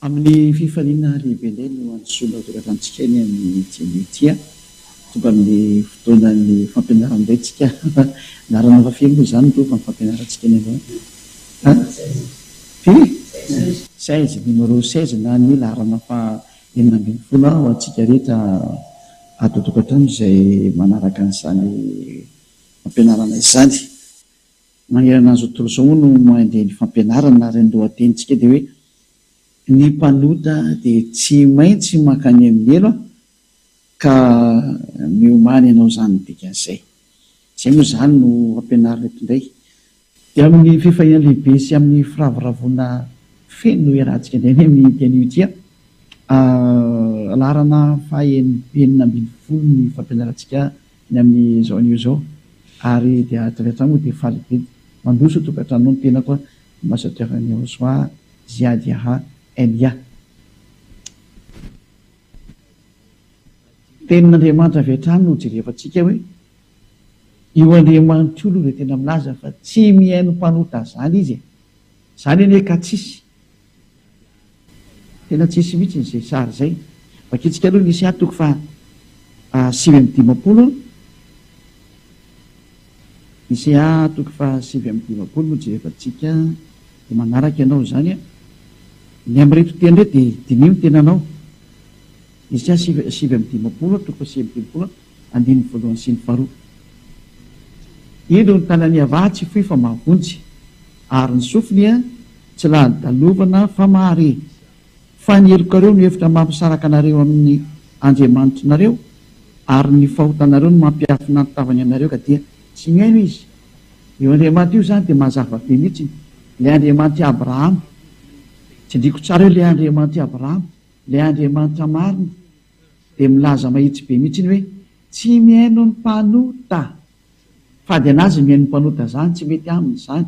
Amin'ny fifaliana lehibe indray no antsoina ho tokantranontsika eny amin'ny Jenia ity a. Tonga amin'ny fotoanan'ny fampianarana indray tsika. Laharana fahafiry moa izany Rova ny fampianarantsika eny androany? A? Firy? 16, numéro 16 na ny laharana faha 16 ho antsika rehetra ato an-tokantrano izay manaraka an'izany fampianarana izany. Manerana an'izao tontolo izao moa no mandeha ny fampianarana ary ny lohatenintsika dia hoe ny mpanota dia tsy maintsy mankany amin'ny helo ka miomàna ianao izany ny dikan'izay. Izay moa izany no ampianarina eto indray. Dia amin'ny fifaliana lehibe sy amin'ny firavoravoana feno no iarahantsika indray ny amin'ity anio ity. Laharana faha 16 ny fampianarantsika ny amin'izao anio izao ary dia avy hatrany moa dia faly be mandroso tokantranonao ny tenako Ambassadeur Niaosoa Ziad Yaha Elia. Tenin'Andriamanitra avy hatrany no jerevantsika hoe io Andriamanitra io aloha dia tena milaza fa tsy mihaino mpanota zany izy e! Zany anie ka tsisy. Tena tsisy mihitsy izay sary izay. Vakintsika aloha ny Isaia toko faha 59. Isaia toko faha 59 no jerevantsika dia manaraka ianao izany an. Ny amin'ireto teny ireto dia diniho ny tenanao. Isaia 59 toko faha 59 andininy voalohany sy ny faharoa. Indro ny tanan'i Yavah tsy fohy fa mahavonjy, ary ny sofiny tsy lalodalovana fa mahare. Fa ny helokareo no efitra mampisaraka anareo amin'ny Andriamanitrinareo, ary ny fahotanareo no mampiafina ny tavany aminareo ka dia tsy mihaino Izy. Io Andriamanitra io izany dia mazava be mihitsy, ilay Andriamanitr'i Abrahama. Tsindriako tsara eo ilay Andriamanitr'i Abrahama, ilay Andriamanitra marina. Dia milaza mahitsy be mihitsy ny hoe tsy mihaino ny mpanota. Fady anazy ny mihaino ny mpanota zany, tsy mety aminy zany.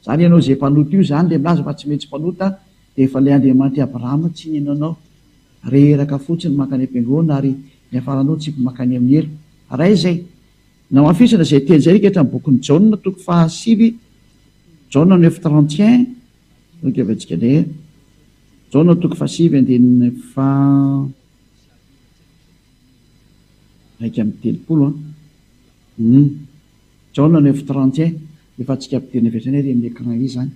Zany ianao izay mpanota io zany le milaza fa tsy maintsy mpanota dia efa le Andriamanitr'i Abrahama tsy nihaino anao. Reraka fotsiny mankany am-piangonana ary ny hafaranao tsipy mankany amin'ny helo. Ray izay. Namafisina izay teny izay rehetra amin'ny bokin'i Jaona toko faha sivy, Jaona neuf 31, Tonga avy antsika indray. Jaona toko fahasivy andininy faha 31 an. Hum. Jaona neuf 31, efa antsika ampidirina avy hatrany ary amin'ny écran ery izany.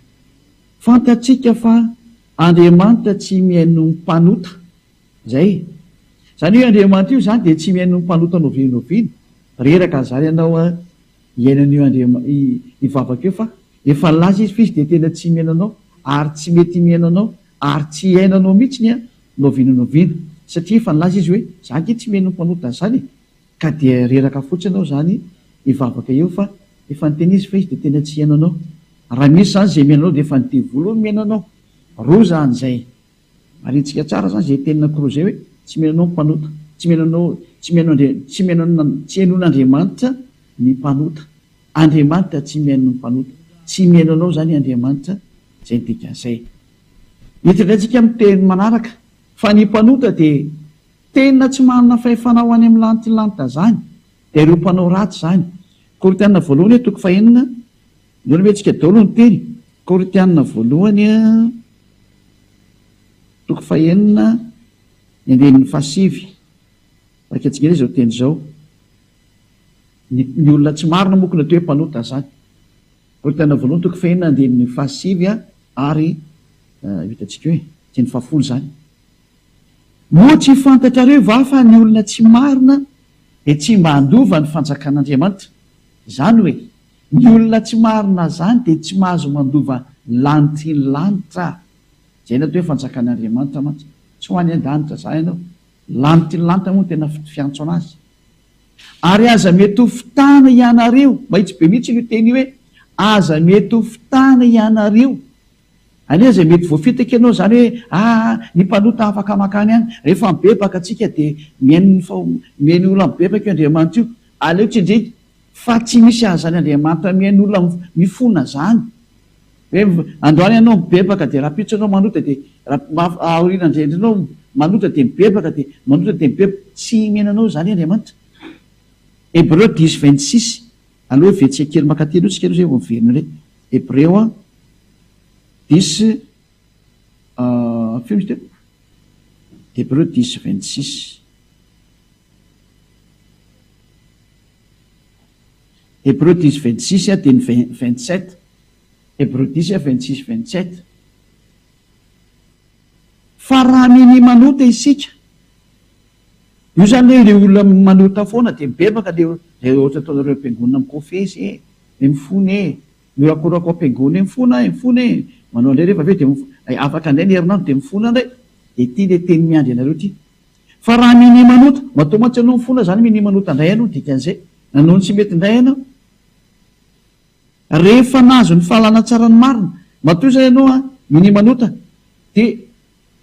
Fantatsika fa Andriamanitra tsy mihaino ny mpanota. Izay. Izany hoe Andriamanitra io izany dia tsy mihaino ny mpanota n'oviana n'oviana. Reraka an'izany ianao an. Hiaino an'io Andriama hivavaka io fa efa nilaza izy fa izy dia tena tsy mihaino anao ary tsy mety mihaino anao ary tsy hihaino anao mihitsiny an n'oviana n'oviana satria efa nilaza izy hoe za ange tsy mihaino ny mpanota an'izany e ka dia reraka fotsiny ianao izany hivavaka eo fa efa niteny izy fa izy dia tena tsy hihaino anao raha misy izany izay mihaino anao dia efa ny devoly hono mihaino anao roa izany izay Marintsika tsara zany zay tenina kro zay hoe tsy mihaino anao ny mpanota, tsy mihaino anao, tsy mihaino Andria, tsy mihaino an, tsy henoin'Andriamanitra ny mpanota. Andriamanitra tsy mihaino ny mpanota. Tsy mihaino anao zany Andriamanitra, zay ny dikan'izay. Hiditra indray tsika amin'ny teny manaraka, fa ny mpanota dia tena tsy manana fahefana ho any amin'ny lanitry ny lanitra zany, dia ireo mpanao ratsy zany. Korintiana voalohany toko fahenina, ndao omentsika daholo ny teny, Korintiana voalohany. Toko fahenina, ny andininy fahasivy. Vakintsika indray izao teny izao. Ny, ny olona tsy marina moa ko natao hoe mpanota izany. Korintiana voalohany toko fahenina andininy fahasivy ary hitantsika hoe andininy fahafolo izany. Moa tsy fantatrareo va fa ny olona tsy marina dia tsy mba handova ny fanjakan'Andriamanitra? Izany hoe, ny olona tsy marina izany dia tsy mahazo mandova ny lanitry ny lanitra. Izay ny atao hoe fanjakan'Andriamanitra mantsy. Tsy ho any an-danitra izany ianao. Lanitry ny lanitra moa no tena fiantso an'azy. Ary aza mety ho fitahana ianareo. Mahitsy be mihitsy io teny io hoe, aza mety ho fitahana ianareo. Anie izay mety voafitaka ianao izany hoe, aa, ny mpanota afaka mankany any. Rehefa mibebaka tsika dia mihaino ny faho, mihaino olona mibebaka io Andriamanitra io. Aleo tsindriana fa tsy misy an'izany Andriamanitra mihaino olona mifona izany. Hoe androany ianao mibebaka dia rahampitso ianao manota dia aoriana indray ianao manota dia mibebaka dia manota dia mibebaka. Tsy mihaino anao izany Andriamanitra. Hebreo dix 26, aleo heverintsika kely mankaty aloha isika aloha izay vao miverina indray. Hebreo dix, firy izy teo? Hébreux dix 26. Hébreux dix 26 dia ny 27. Hébreux dix 26 27. Fa raha minia manota isika, io zany hoe ilay olona manota foana dia mibebaka le zay ohatra ataonareo am-piangonana mikofesy e, le mifona e, mihorakoraka ao am-piangonana e, mifona e, mifona e, manao indray rehefa avy eo dia afaka indray ny herinandro dia mifona indray, dia ity le teny miandry anareo ity. Fa raha minia manota, matoa mantsy ianao mifona zany minia manota indray ianao, dikan'izay nanao ny tsy mety indray ianao. Rehefa nahazo ny fahalalana tsara ny marina, matoa izay ianao an, minia manota, dia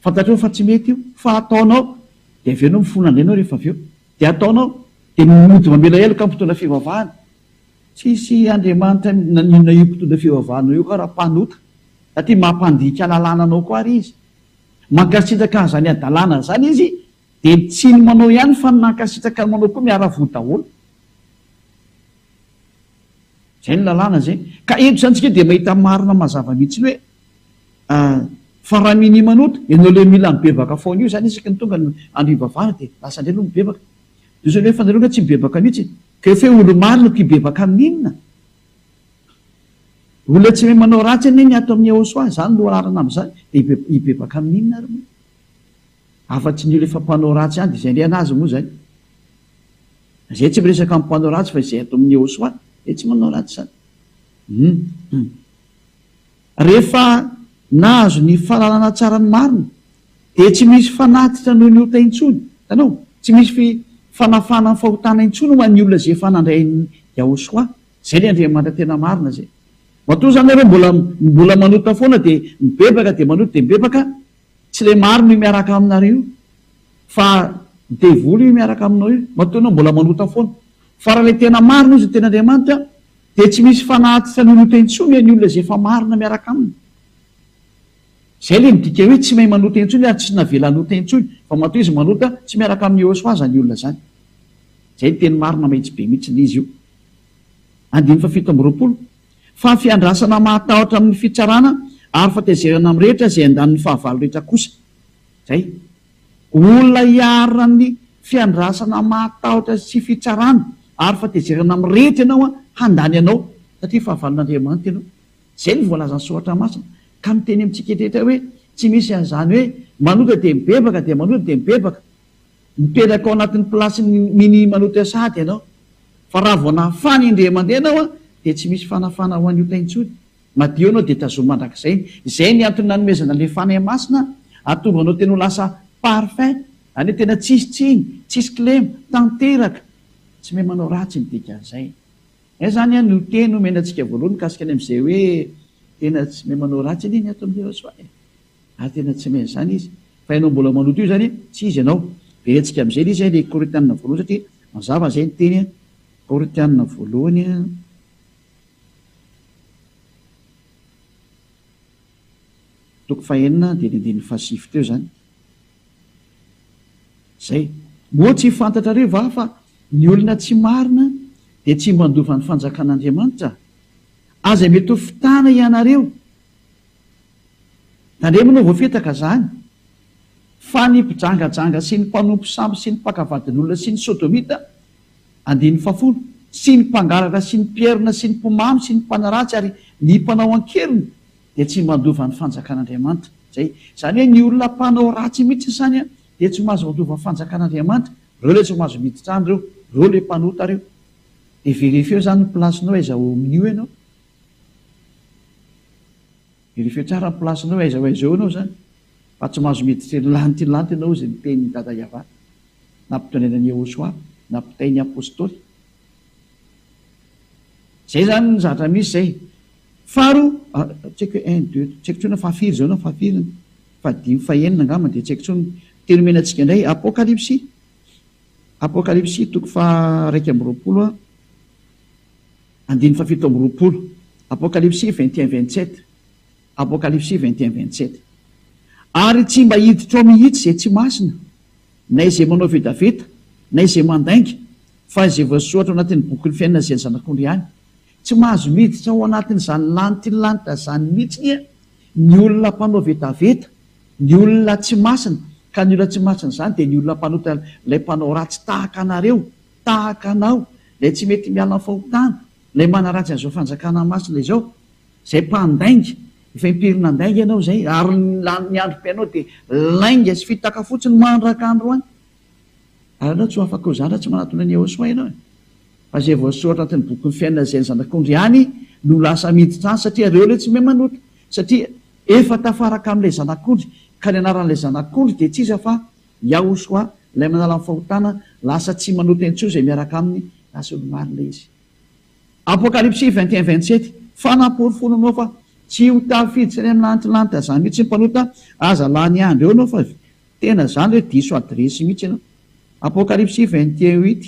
fantatrao fa tsy mety io, fa ataonao, dia avy eo ianao mifona indray ianao rehefa avy eo, dia ataonao, dia mody mamela heloka amin'ny mpitondra fivavahana. Tsisy Andriamanitra naninona io mpitondra fivavahana io koa raha mpanota, satria mampandika lalàna anao koa ary izy. Mankasitraka an'izany hadalana izany izy, dia tsy ny manao ihany fa ny nankasitraka ny manao koa miara-voa daholo. Zay ny lalàna zay. Ka eto zany tsika dia mahita marina mazava mihitsy ny hoe fa raha minia manota, ianao le mila mibebaka foana io zany isaky ny tonga ny andro hivavahana dia lasa indray aloha mibebaka. Dia zao nefa nareo nga tsy mibebaka mihitsy. Ka efa hoe olo-marina ko hibebaka amin'inona? Olona tsy mahay manao ratsy anie ny ato amin'ny Ehosoa, zany no anarana amin'izany, dia hibebaka amin'inona ary moa? Afa-tsy ny olona efa mpanao ratsy ihany dia izay indray an'azy moa zany. Izay tsy miresaka amin'ny mpanao ratsy fa izay ato amin'ny Yehosua dia tsy manao ratsy izany. Hum. Rehefa nahazo ny fahalalana tsara ny marina dia tsy misy fanatitra noho ny ota intsony. Hitanao? Tsy misy fi fanafahana ny fahotana intsony ho an'ny olona izay efa nandray an'i Yahosua. Izay ilay Andriamanitra tena marina izay. Matoa izany nareo mbola mbola manota foana dia mibebaka dia manota dia mibebaka, tsy ilay marina io miaraka aminareo io. Fa devoly io miaraka aminao io, matoa ianao mbola manota foana. Fa raha ilay tena marina izy, ny tena Andriamanitra, dia tsy misy fanatitra nanota intsony ny olona izay efa marina miaraka aminy. Izay ilay midika hoe tsy mahay manota intsony ary tsy navela hanota intsony, fa matoa izy manota, tsy miaraka amin'i Yehosua izany olona izany. Izay ny teny marina mahitsy be mihitsy izy io. Andininy faha 27, Fa fiandrasana mahatahotra amin'ny fitsarana ary fatezerana mirehitra izay andanin'ny fahavalo rehetra kosa. Izay. Olona iharan'ny fiandrasana mahatahotra sy fitsarana ary fatezerana mirehitra ianao handany anao satria fahavalon'Andriamanitra ianao. Izay no voalazan'ny Soratra Masina. Ka miteny amintsika rehetra hoe tsy misy an'izany hoe manota dia mibebaka dia manota dia mibebaka. Mipetraka ao anatin'ny place-n'ny minia manota sahady ianao. Fa raha vao nafana indray mandeha ianao dia tsy misy fanafana ho an'ny ota intsony. Madio ianao dia tazomy mandrakizay. Izay ny antony nanomezana ilay Fanahy Masina hahatonga anao tena ho lasa parfait, izany hoe tena tsisy tsiny, tsisy kilema, tanteraka, tsy mahay manao ratsy ny dikan'izay. Izay izany no teny omena antsika voalohany mikasika ny amin'izay hoe tena tsy mahay manao ratsy anie ny ato amin'ny Yehosua e. Ary tena tsy mahay an'izany izy. Fa ianao mbola manoto io izany, tsy izy ianao. Verentsika amin'izay ilay izy, ilay Korintianina voalohany satria mazava izay ny teny Korintianina voalohany. Toko fahenina dia ny andininy fahasivy teo izany. Izay. Moa tsy fantatrareo va fa ny olona tsy marina dia tsy mba handova ny fanjakan'Andriamanitra? Aza mety ho fitana ianareo. Tandremo anao voafitaka izany. Fa ny mpijangajanga sy ny mpanompo sampy sy ny mpaka vadin'olona sy ny sodomita Andininy fahafolo, Sy ny mpangalatra sy ny mpierina sy ny mpimamo sy ny mpanaratsy ary ny mpanao an-keriny dia tsy mandova ny fanjakan'Andriamanitra. Izay. Izany hoe ny olona mpanao ratsy mihitsy izany dia tsy mahazo mandova ny fanjakan'Andriamanitra. Ireo ilay tsy mahazo miditra any ireo. Ireo ilay mpanota ireo. Dia verifieo izany ny place-nao aiza ao amin'io ianao. Verifieo tsara ny place-nao aiza ho aiza eo ianao izany. Fa tsy mahazo miditra eny lanitra eny lanitra ianao hozy ny tenin'i Dada Yavah. Nampitondrena an'i Yehosua, nampitain'ny Apostoly. Zay zany ny zavatra misy zay. Faharoa, tsy haiko hoe un, deux, tsy haiko intsony na fahafiry izao na fahafiriny, fahadimy, fahenina angamba dia tsy haiko intsony. Teny omena antsika indray, Apokalypsy, Apokalypsy toko faha-21, andininy faha-27. Apokalypsy 21, 27. Apokalypsy 21, 27. Ary tsy mba hiditra ao mihitsy izay tsy masina, na izay manao vetaveta, na izay mandainga, fa izay voasoratra ao anatin'ny bokin'ny fiainana izay ny Zanak'ondry ihany. Tsy mahazo miditra ao anatin'izany lanitry ny lanitra izany mihitsy anie ny olona mpanao vetaveta, ny olona tsy masina. Ka ny olona tsy masina izany dia ny olona mpanota ilay mpanao ratsy tahaka anareo, tahaka anao, ilay tsy mety miala amin'ny fahotana, ilay manaratsy an'izao fanjakana masina izao, izay mpandainga, efa impiry nandainga ianao izay, ary ny androm-piainao dia lainga sy fitaka fotsiny mandraka androany. Ary ianao tsy ho afaka ho izany raha tsy manatona an'i Yehosua ianao e. Fa izay voasoratra anatin'ny bokin'ny fiainana izay ny Zanak'ondry ihany no lasa miditra any satria ireo ilay tsy mahay manota satria efa tafaraka amin'ilay Zanak'ondry ka ny anaran'ilay Zanak'ondry dia tsy iza fa Yahosua ilay manala ny fahotana lasa tsy manota intsony izay miaraka aminy lasa olo-marina izy. Apokalypsy 21 27 Fanaporofoana anao fa tsy ho tafiditra any amin'ny lantilanty azany mihitsy ny mpanota aza lany andro eo ianao fa Tena zany hoe diso adiresy mihitsy ianao. Apokalypsy 21 huit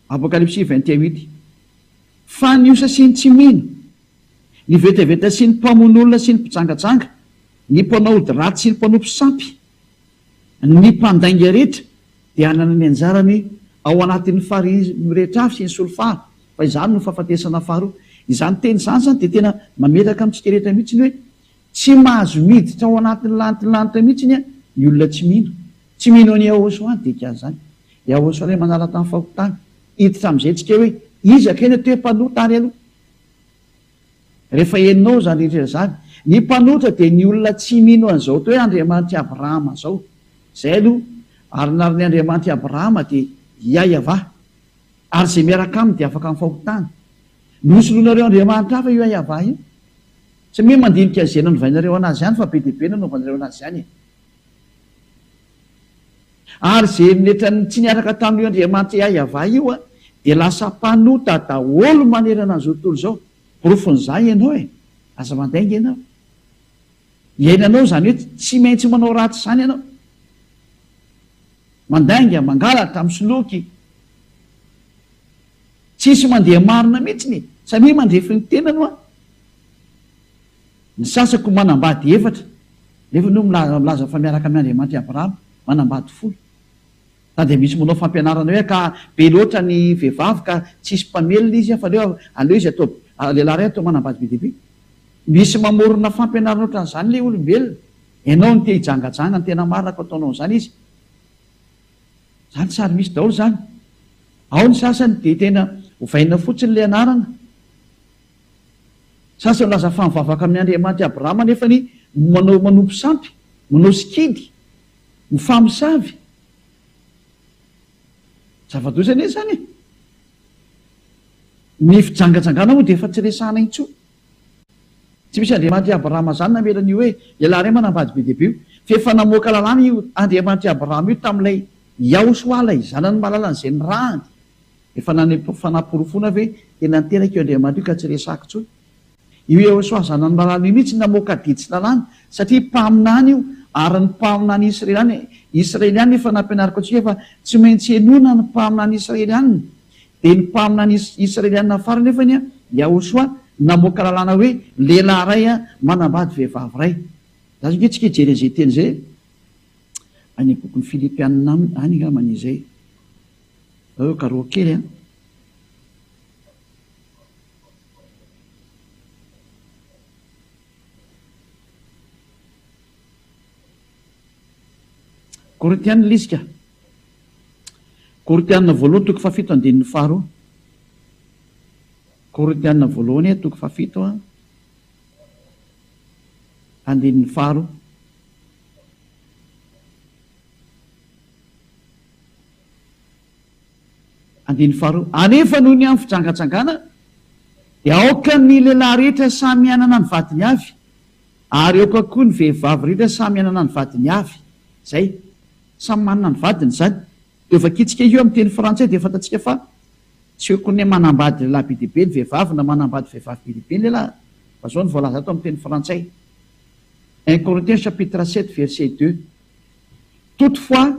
Apokalypsy 21 huit Fa ny osa sy ny tsy mino, ny vetaveta sy ny mpamono olona sy ny mpijangajanga, ny mpanao ody ratsy sy ny mpanompo sampy, ny mpandainga rehetra dia hanana ny anjarany ao anatin'ny farihy mirehitra afo sy ny solifara, fa izany no fahafatesana faharoa. Izany teny izany izany dia tena mametraka amintsika rehetra mihitsy ny hoe tsy mahazo miditra ao anatin'ny lanitry ny lanitra mihitsy ny olona tsy mino. Tsy mino an'i Yahoshuah ny dikan'izany. Yahoshuah ilay manala tamin'ny fahotana. Hiditra amin'izay tsika hoe iza kay ny atao hoe mpanota ary aloha? Rehefa henonao izany rehetra izany, ny mpanohitra dia ny olona tsy mino an'izao atao hoe Andriamanitr'i Abrahama izao. Izay aloha. Ary na ny Andriamanitr'i Abrahama dia Yaiavah. Ary izay miaraka aminy dia afaka amin'ny fahotana. Nosoloinareo andriamanitra hafa io Yaiavah io. Tsy hoe mandinika izay nanovainareo an'azy ihany fa be dia be nanaovanareo an'azy ihany e. Ary izay netran'ny tsy niaraka tamin'io Andriamanitra Yaiavah io dia lasa mpanota daholo manerana an'izao tontolo izao. Porofon'izany ianao e! Aza mandainga ianao. Iainanao izany hoe tsy maintsy manao ratsy izany ianao. Mandainga, mangalatra, misoloky. Tsisy mandeha marina mihitsy e! Samia mandrefy ny tenany hoa. Ny sasany koa manambady efatra, nefa aloha milaza milaza fa miaraka amin' Andriamanitra i Abrahama, manambady folo. Na dia misy manao fampianarana hoe ka be loatra ny vehivavy ka tsisy mpamelona izy fa aleo aleo izy atao lehilahy iray atao manambady be dia be. Misy mamorona fampianarana ohatran'izany ilay olombelona. Ianao no te hijangajanga ny tena marina ko ataonao an'izany izy. Zany sary misy daholo zany. Ao ny sasany dia tena ovaina fotsiny ilay anarana. Sasany milaza fa mivavaka amin' Andriamanitr' i Abrahama nefa ny manao manompo sampy, manao sikidy, mifamosavy. Zava-doza anie izany e! Ny fijangajangana moa dia efa tsy resahana intsony. Tsy misy Andriamanitr' i Abrahama izany namela an'io hoe ialahy iray manambady be dia be io. Fa efa namoaka lalàna io Andriamanitr' i Abrahama io tamin'ilay Yahoshua ilay zanany malalany izay nirahany. Efa naneho fanaporofoana ve tena niteraka io Andriamanitra io ka tsy resahako intsony? Io Yehosua zanany malala io mihitsy namoaka adidy sy lalàna satria mpaminany io ary ny mpaminany israeliana israeliana efa nampianariko antsika fa tsy maintsy henoina ny mpaminany israeliana dia ny mpaminany israeliana farany nefany an Yahosua namoaka lalàna hoe lehilahy iray an manambady vehivavy iray. Za zao nge tsika hijery an'izay teny izay any bokin'ny Filipianina any angambany izay. Eo karoha kely an. Korintiana ilay izy ka. Korintiana voalohany toko fahafito andininy faharoa. Korintiana voalohany toko fahafito andininy faharoa. Andininy faharoa, Anefa noho ny amin'ny fijangajangana, dia aoka ny lehilahy rehetra samy hanana ny vadiny avy, ary aoka koa ny vehivavy rehetra samy hanana ny vadiny avy. Izay. Samy manana ny vadiny izany. Dia vakintsika io amin'ny teny frantsay dia fantatsika fa tsy hoe koa ny manambady lehilahy be dia be ny vehivavy na manambady vehivavy be dia be ny lehilahy. Fa izao no voalaza ato amin'ny teny frantsay. Un Corinthiens chapitre 7 verset 2. Toutefois,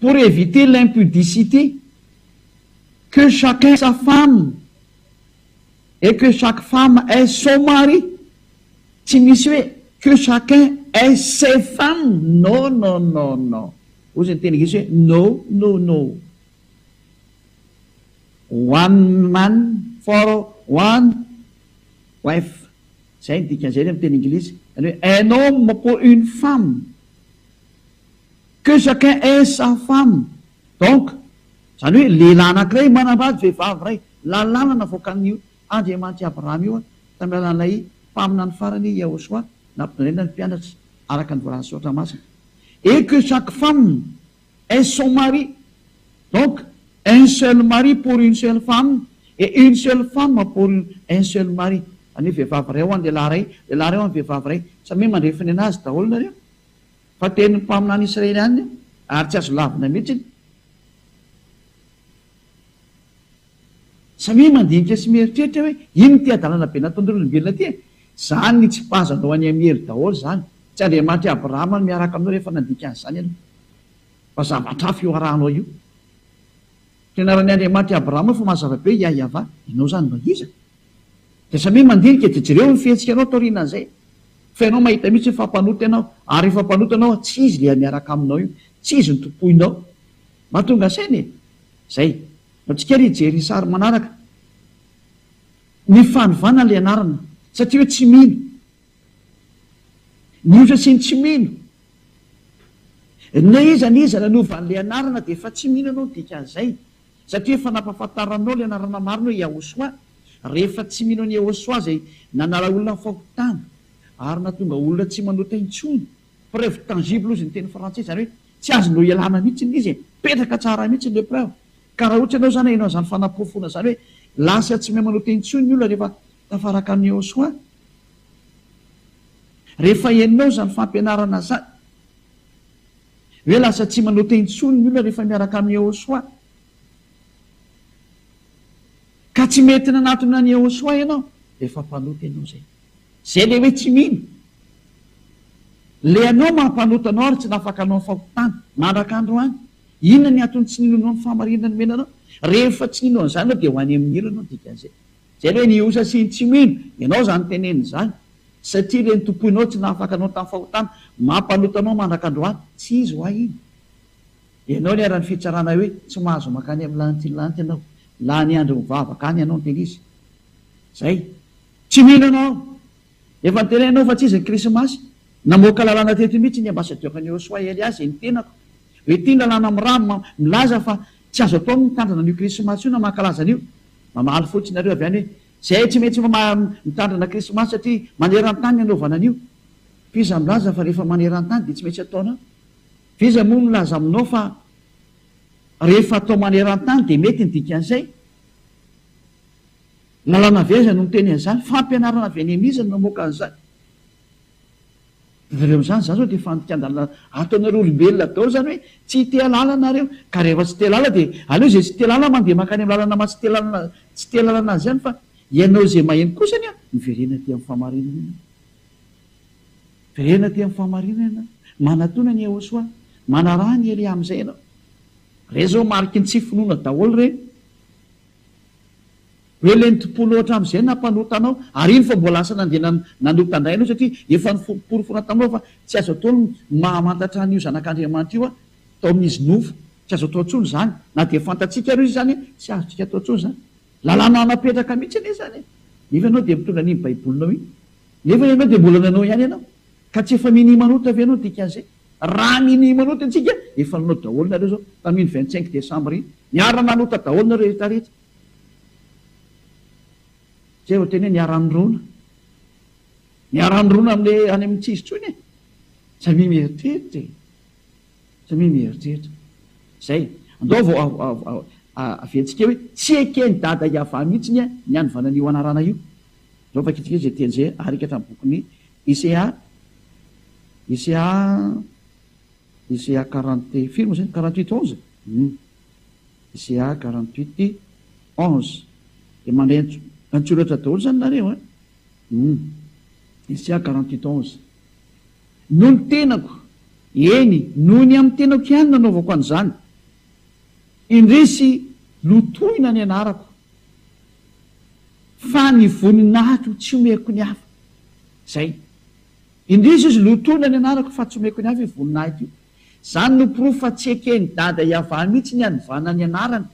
pour éviter l'impudicité, que chacun sa femme et que chaque femme ait son mari. Tsy misy hoe que chacun ait ses femmes, non non non non. Hozy ny teny anglisy hoe no no no. One man for one wife. Zay ny dikan'izay ny amin'ny teny anglisy. Zany hoe un homme pour une femme. Que chacun ait sa femme. Donc, zany hoe lehilahy anankiray manambady vehivavy iray. Lalàna navoakan'io Andriamanitr'i Abrahama io tamin'ny alalan'ilay mpaminany farany Yahoshua nampidonena ny mpianatra araka ny voalazan'ny Soratra Masina. Et que chaque femme ait son mari. Donc, un seul mari pour une seule femme et une seule femme pour un seul mari. Zany hoe vehivavy iray ho an'ny lehilahy iray, lehilahy iray ho an'ny vehivavy iray. Samia mandrefy ny anazy daholo nareo. Fa tenin'ny mpaminany Israely ihany ary tsy azo lavina mihitsy. Samia mandinika sy mieritreritra hoe inona ity hadalana be nataon'ireo olombelona ity e? Zany nitsipazanao an'i Amiely daholo zany. Tsy Andriamanitr'i Abrahama no miaraka aminao rehefa nandika an'izany ianao. Fa zavatra hafa io arahanao io. Fianaran'i Andriamanitr'i Abrahama fa mazava be Yah-Yavah. Ianao zany mba iza? Dia samia mandinika dia jereo ny fihetsikanao taorianan'izay. Fa ianao mahita mihitsy fa mpanota ianao. Ary rehefa mpanota ianao tsy izy ilay miaraka aminao io. Tsy izy no tompoinao. Mahatonga saina e! Zay. Antsika ary hijery ny sary manaraka. Ny fanovana ilay anarana. Satria hoe tsy mino. Ny otra sy ny tsy mino. Na iza na iza nanova an'ilay anarana dia efa tsy mino ianao ny dikan'izay. Satria efa nampahafantaranao ilay anarana marina hoe Yahoshuah. Rehefa tsy mino an'i Yahoshuah izay nanala olona amin'ny fahotana ary nahatonga olona tsy manota intsony. Preuve tangible hozy ny teny frantsay, izany hoe tsy azonao ialana mihitsy ilay izy e. Mipetraka tsara mihitsy ilay preuve. Ka raha ohatra ianao izany haheno an'izany fanaporofoana izany hoe lasa tsy mahay manota intsony ny olona rehefa tafaraka amin'i Yahoshuah. Rehefa henonao izany fampianarana izany hoe lasa tsy manota intsony ny olona rehefa miaraka amin'i Yahoshuah. Ka tsy mety nanatona an'i Yahoshuah ianao dia efa mpanota ianao izay. Izay ilay hoe tsy mino. Ilay anao maha-mpanota anao ary tsy nahafaka anao ny fahotana mandraka androany. Inona ny antony tsy ninoanao ny fahamarinana nomena anao? Rehefa tsy nino an'izany ianao dia ho any amin'ny helo ianao dikan'izay. Izay ilay hoe ny osa sy ny tsy mino. Ianao izany tenenina izany. Satria ireny tompoinao tsy nahafaka anao tamin'ny fahotana, mampanota anao mandraka androany. Tsy izy hoa iny. Ianao niharan'ny fitsarana hoe tsy mahazo mankany amin'ny lanitra iny lanitra ianao. Lany andro mivavaka any ianao niteny izy. Zay. Tsy mino anao. Efa nitenenina ianao fa tsy izy ny krismasy. Namoaka lalàna teto mihitsy ny ambassadeur ny Josoa Elias izay ny tenako. Hoe ity ny lalàna mirama milaza fa tsy azo atao ny mitandrina an'io krismasy io na mankalaza an'io. Mamaly fotsiny nareo avy any hoe zay tsy maintsy mitandrina krismasy satria maneran-tany ny anaovana an'io. F'iza milaza fa rehefa maneran-tany dia tsy maintsy ataonao? F'iza moa milaza aminao fa rehefa atao maneran-tany dia mety ny dikan'izay? Lalàna avy aiza no miteny an'izany? Fampianarana avy any amin'iza no namoaka an'izany? Jereo amin'izany, izany izao dia fandikan-dalàna ataonareo olombelona daholo izany hoe tsy te hahalala nareo. Ka rehefa tsy te hahalala dia aleo izay tsy te hahalala mandeha mankany amin'ny lalana maha tsy te lalana tsy te halalana azy ihany fa ianao izay maheno kosa anie miverena aty amin'ny fahamarinana ianao. Miverena aty amin'ny fahamarinana ianao. Manatona an'i Yehosua. Manaraha an'i Elia amin'izay ianao. Ireny izao mariky ny tsy finoana daholo ireny. Hoe le nitompoanao hatramin'izay nampanota anao, ary iny fa mbola lasa nandeha nanota indray ianao satria efa niforoporofona taminao fa tsy azo atao ny mahamantatra an'io zanak'Andriamanitra io tao amin'izy nofo, tsy azo atao intsony izany, na dia fantatsika ary izy izany tsy azontsika atao intsony izany. Lalàna napetraka mihitsy anie izany e! Nefa ianao dia mitondra an'iny baibolinao iny, nefa ianao dia mbola nanao ihany ianao, ka tsy efa minia manota ve ianao ny dikan'izay? Raha minia manota antsika, efa nanao daholo nareo zao tamin'iny 25 décembre iny, niara nanota daholo nareo rehetra rehetra. Zay vao teny hoe niara-nirona. Niara-nirona amin'le any amin'ny tsy izy intsony e. Samia mieritreritra e. Samia mieritreritra. Zay. Andao vao aventsika hoe tsy eken'i Dada Yavah mihitsy ny ny hanovana an'io anarana io. Andao vakintsika izay teny izay arikatra amin'ny bokin'ny ICA ICA ICA quarante firy moa izay? 48 11? Hum. ICA 48 11. Dia mandray antsoratra daholo izany nareo an? Hum. ICA 48 11. Noho ny tenako, eny, noho ny amin'ny tenako ihany no nanaovako an'izany. Indrisy lotoina ny anarako, fa ny voninahitro tsy omeko ny hafa. Izay. Indrisy izy lotoina ny anarako fa tsy omeko ny hafa io voninahitra io. Izany no porofo fa tsy eken'i Dada Yavah mihitsy ny hanovana ny anarany.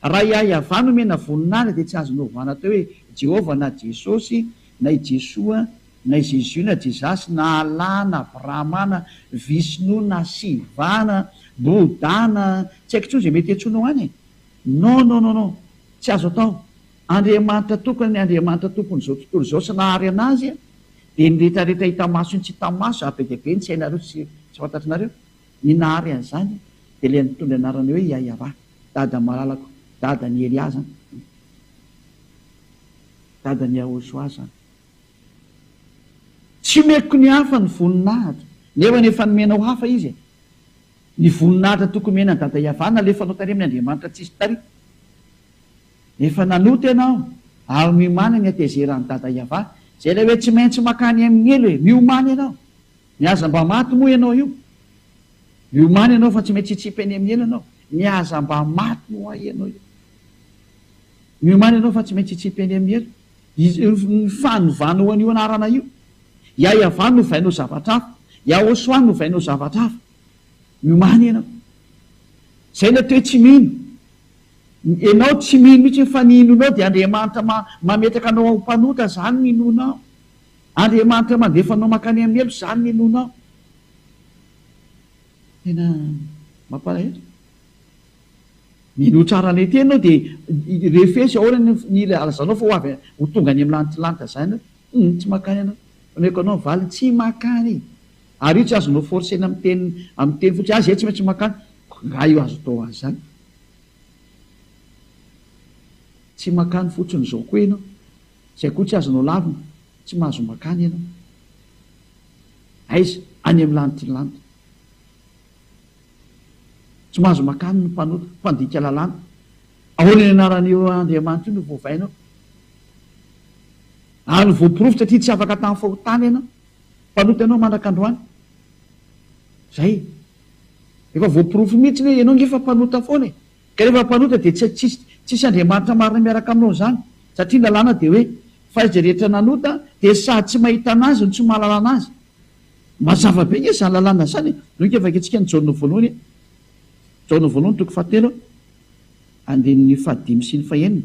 Raha i Yavah no omena voninahitra dia tsy azony ovana atao hoe Jehovah na Jesosy na i Jesoa. Na i Jésus na Jesus na Allah na Brahma na Vishnu na Shiva na Bouddha na tsy haiko intsony izay mety hiantsoanao any e! Non non non non! Tsy azo atao! Andriamanitra tokana ny Andriamanitra tompon'izao tontolo izao sy nahary anazy dia ny retraretra hita maso sy ny tsy hita maso ary be dia be ny tsy hainareo sy tsy fantatrinareo ny nahary an'izany dia ilay nitondra anarana hoe Yayavah dada malalako dadan'i Elia zany dadan'i Yahoshua zany. Tsy omeko ny hafa ny voninahitra, nefa efa nomenao hafa izy e. Ny voninahitra tokony omena an'i Dada Yavah nalefanao tary amin'ny Andriamanitra tsisy tary. Efa nanota ianao ary miomàna ny hatezeran'i Dada Yavah. Izay ilay hoe tsy maintsy makany amin'ny helo e. Miomàna ianao. Ny aza mba maty moa ianao io. Miomàna ianao fa tsy maintsy hitsipy any amin'ny helo ianao. Ny aza mba maty moa ianao io. Miomàna ianao fa tsy maintsy hitsipy any amin'ny helo. Ny fanovana an'io anarana io. Yahyavan novainao zavatra hafa. Yahoshuah novainao zavatra hafa. Miomàna ianao. Izay ilay atao hoe tsy mino. Ianao tsy mino mihitsy fa ny inoanao dia Andriamanitra mametraka anao ho mpanota, izany ny inoanao. Andriamanitra mandefa anao mankany amin'ny helo, izany ny inoanao. Tena mampalahelo. Minoa tsara an'ilay teny ianao dia refesy ahoana ny ilazanao fa ho avy ho tonga any amin'ny lantilanty izany ianao. Hum, tsy mankany ianao. Omeko anao ny valiny, tsy mankany. Ary io tsy azonao forcer-na amin'ny teny amin'ny teny fotsiny, ah izay tsy maintsy mankany. Nga io azo atao an'izany? Tsy mankany fotsiny izao koa ianao. Izay koa tsy azonao lavina, tsy mahazo mankany ianao. Aiza? Any amin'ny lantilanty. Tsy mahazo makany ny mpanota, mpandika lalàna. Ahoana ny anaran'io Andriamanitra io no voavainao? Ary voaporofo satria tsy afaka tamin'ny fahotana ianao. Mpanota ianao mandraka androany. Zay. Efa voaporofo mihitsy hoe ianao nge efa mpanota foana e. Ka rehefa mpanota dia tsy tsisy tsisy Andriamanitra marina miaraka aminao izany. Satria ny lalàna dia hoe fa izay rehetra nanota dia sady tsy mahita an'azy no tsy mahalala an'azy. Mazava be nge zany lalàna zany e! Donky vakintsika ny Jaona voalohany e! Jaona voalohany toko fahatelo andininy fahadimy sy ny fahenina.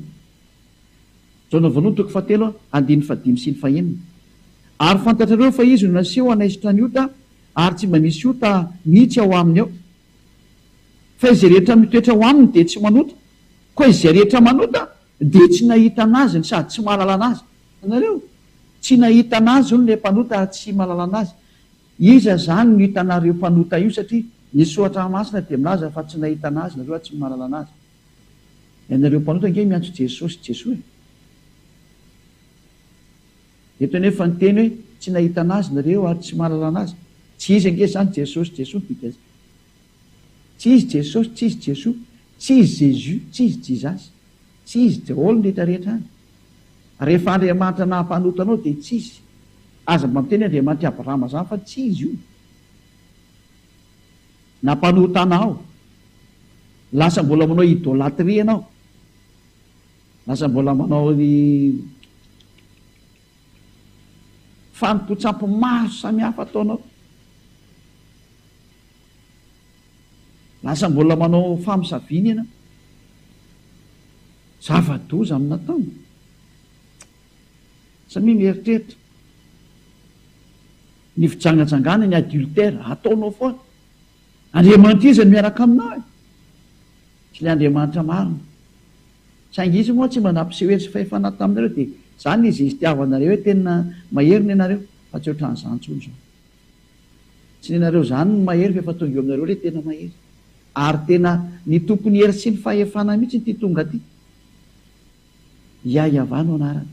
Jaona voalohany toko fahatelo andininy fahadimy sy ny fahenina. Ary fantatrareo fa izy no naseho hanaisotra ny ota ary tsy mba misy ota mihitsy ao aminy ao. Fa izay rehetra mitoetra ao aminy dia tsy manota, koa izay rehetra manota dia tsy nahita an'azy no sady tsy mahalala an'azy. Hitanareo? Tsy nahita an'azy hono ilay mpanota ary tsy mahalala an'azy. Iza izany no hitanareo mpanota io satria ny soratra masina dia milaza fa tsy nahita an'azy nareo ary tsy mahalala an'azy. Ianareo mpanota ange miantso Jesosy Jesoa e. Eto anefa ny teny hoe tsy nahita an'azy nareo ary tsy mahalala an'azy. Tsy izy ange izany Jesosy Jesoa ny dikan'izay. Tsy izy Jesosy, tsy izy Jesoa, tsy izy Jesus, tsy izy Jesus. Tsy izy daholo ny rehetra rehetra any. Rehefa Andriamanitra naha-mpanota anao dia tsy izy. Aza mba miteny Andriamanitr'i Abrahama zany fa tsy izy io. Nampanota anao. Lasa mbola manao idolatrie ianao. Lasa mbola manao ny fanompoan-tsampy maro samihafa ataonao. Lasa mbola manao famosaviana ianao. Zava-doza amin'ny nataony. Samia mieritreritra. Ny fijangajangana, ny adultère, ataonao foana. Andriamanitra iza no miaraka aminao e? Tsy ilay Andriamanitra marina. Saingy izy moa tsy mba nampiseho hery sy fahefana taminareo dia izany izy itiavanareo hoe tena mahery ny anareo fa tsy ohatran'izany intsony izao. Tsy ny anareo izany no mahery fa efa tonga eo aminareo ilay tena mahery. Ary tena ny tompon'ny hery sy ny fahefana mihitsy ity tonga ity. Yahyavan no anarany.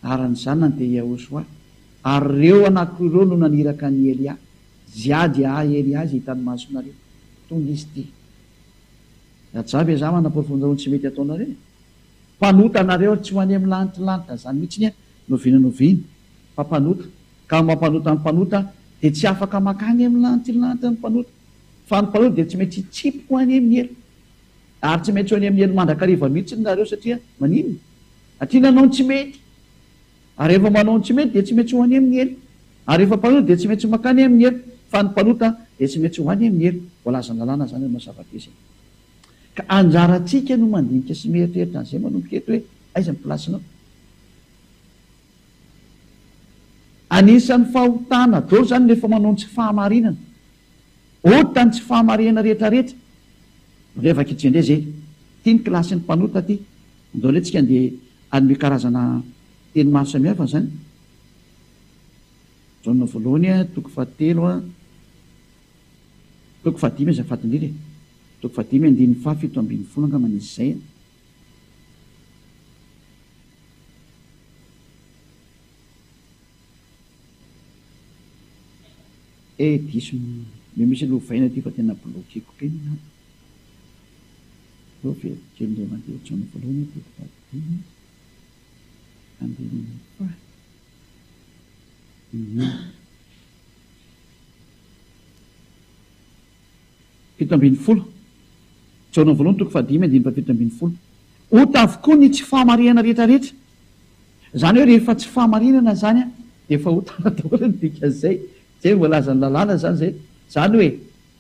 Ary ny zanany dia Yahoshuah. Ary ireo anankiroa ireo no naniraka an'i Elia. Ziady ahy Elia izay hitan'ny masonareo. Tonga izy ity. Rajaby e za manaporofonareo ny tsy mety ataonareo e. Mpanota nareo ary tsy ho any amin'ny lanitra lanitra zany mihitsy ny n'oviana n'oviana fa mpanota. Ka mampanota ny mpanota dia tsy afaka makany amin'ny lantilanty ny mpanota. Fa ny mpanota dia tsy maintsy hitsipy ho any amin'ny helo. Ary tsy maintsy ho any amin'ny helo mandrakariva mihitsy nareo satria maninona? Satria nanao ny tsy mety. Ary rehefa manao ny tsy mety dia tsy maintsy ho any amin'ny helo. Ary rehefa mpanota dia tsy maintsy makany amin'ny helo. Fa ny mpanota dia tsy maintsy ho any amin'ny helo. Voalazan'ny lalàna izany hanao zava-dehibe. Ka anjarantsika no mandinika sy mieritreritra an'izay manomboka eto hoe aiza ny place-nao. Anisan'ny fahotana daholo izany rehefa manao ny tsy fahamarinana. Ota ny tsy fahamarinana rehetra rehetra. Revaka itsy indray zay. Ty ny kilasin'ny mpanota ty. Andao indray tsika andeha hanome karazana teny maro samihafa zany. Jaona voalohany toko fahatelo a, toko fahadimy azafady indrindra e. Toko fahadimy andininy faha 17 angambany izy izay a. Eh diso ny misy lovaina ity fa tena bloquer-ko be ny ato. Aleo averiko kely indray mandeha Jaona voalohany toko fahadimy andininy faha 17. Jaona voalohany toko fahadimy andininy faha 17. Ota avokoa ny tsy fahamarihana rehetra rehetra. Izany hoe rehefa tsy fahamarinana izany dia efa otana daholo ny dikan'izay. Izay no voalazan'ny lalàna izany izay. Izany hoe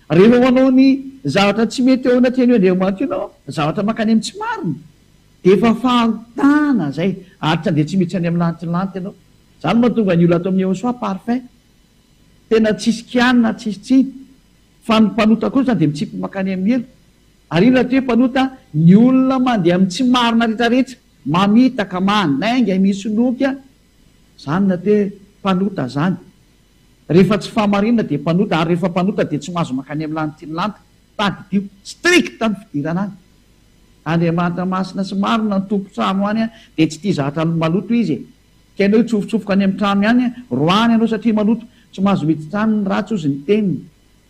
rehefa manao ny zavatra tsy mety eo anatrehan'io Andriamanitra io ianao, zavatra mankany amin'ny tsy marina, dia efa fahotana izay ary tsy handeha tsy miditra any amin'ny lanitry ny lanitra ianao. Izany no mahatonga ny olona ato amin'ny Yehosua parfait. Tena tsisy kianina, tsisy tsiny. Fa ny mpanota kosa dia mitsipy mankany amin'ny helo. Ary inona ty hoe mpanota? Ny olona mandeha amin'ny tsy marina rehetra rehetra, mamitaka, mandainga, misoloky a! Zany no atao hoe mpanota zany. Rehefa tsy fahamarinana dia mpanota, ary rehefa mpanota dia tsy mahazo mankany amin'ny lanitry ny lanitra. Tadidio, strict ny fidirana any. Andriamanitra masina sy marina ny tompon-trano any dia tsy tia zavatra maloto izy e! Ka ianao hitsofotsofoka any amin'ny trano ihany, roahiny ianao satria maloto. Tsy mahazo miditra any ny ratsy hozy ny teniny,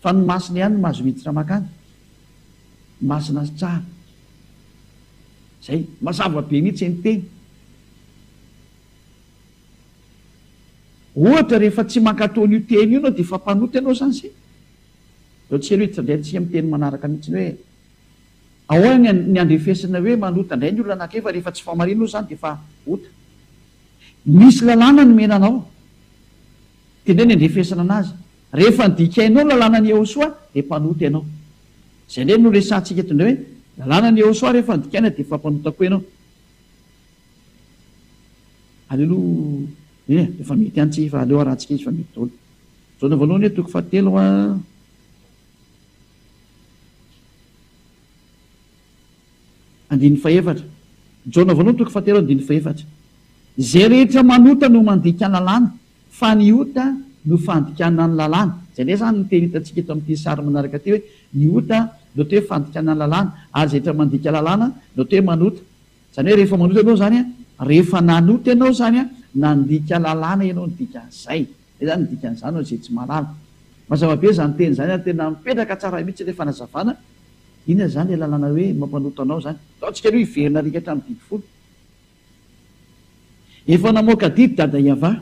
fa ny masina ihany no mahazo miditra mankany. Masina sy tsara. Zay. Mazava be mihitsy ny teny. Ohatra rehefa tsy mankatò an'io teny io ianao dia efa mpanota ianao izany izay. Izao tsy aloha hiditra indray antsika amin'ny teny manaraka mihitsy hoe ahoana ny handrefesana hoe manota indray ny olona anankiray fa rehefa tsy fahamarinana io izany dia efa ota. Misy lalàna nomena anao. Tendreo ny handrefesana anazy. Rehefa nodikainao ny lalànan'i Yehosua dia mpanota ianao. Izay indray no resahantsika eto indray hoe lalànan'i Yehosua rehefa nodikaina dia efa mpanota koa ianao. Aleo aloha eh, efa mety ihany tsika fa aleo arahantsika izy fa mety daholo. Jaona voalohany hoe toko fahatelo a. Andininy fahefatra. Jaona voalohany toko fahatelo andininy fahefatra. Izay rehetra manota no mandika lalàna, fa ny ota no fandikana ny lalàna. Izay indray izany ny teny hitantsika eto amin'ity sary manaraka ity hoe ny ota no atao hoe fandikana ny lalàna, ary izay rehetra mandika lalàna no atao hoe manota. Izany hoe rehefa manota ianao izany, rehefa nanota ianao izany, nandika lalàna ianao ny dikan'izay. Izay izany ny dikan'izany ho an'izay tsy mahalala. Mazava be izany teny izany ary tena mipetraka tsara mihitsy ilay fanazavana. Inona izany ilay lalàna hoe mampanota anao izany? Ndao tsika aloha hiverina arika hatramin'ny didy folo. Efa namoaka didy Dada Yavah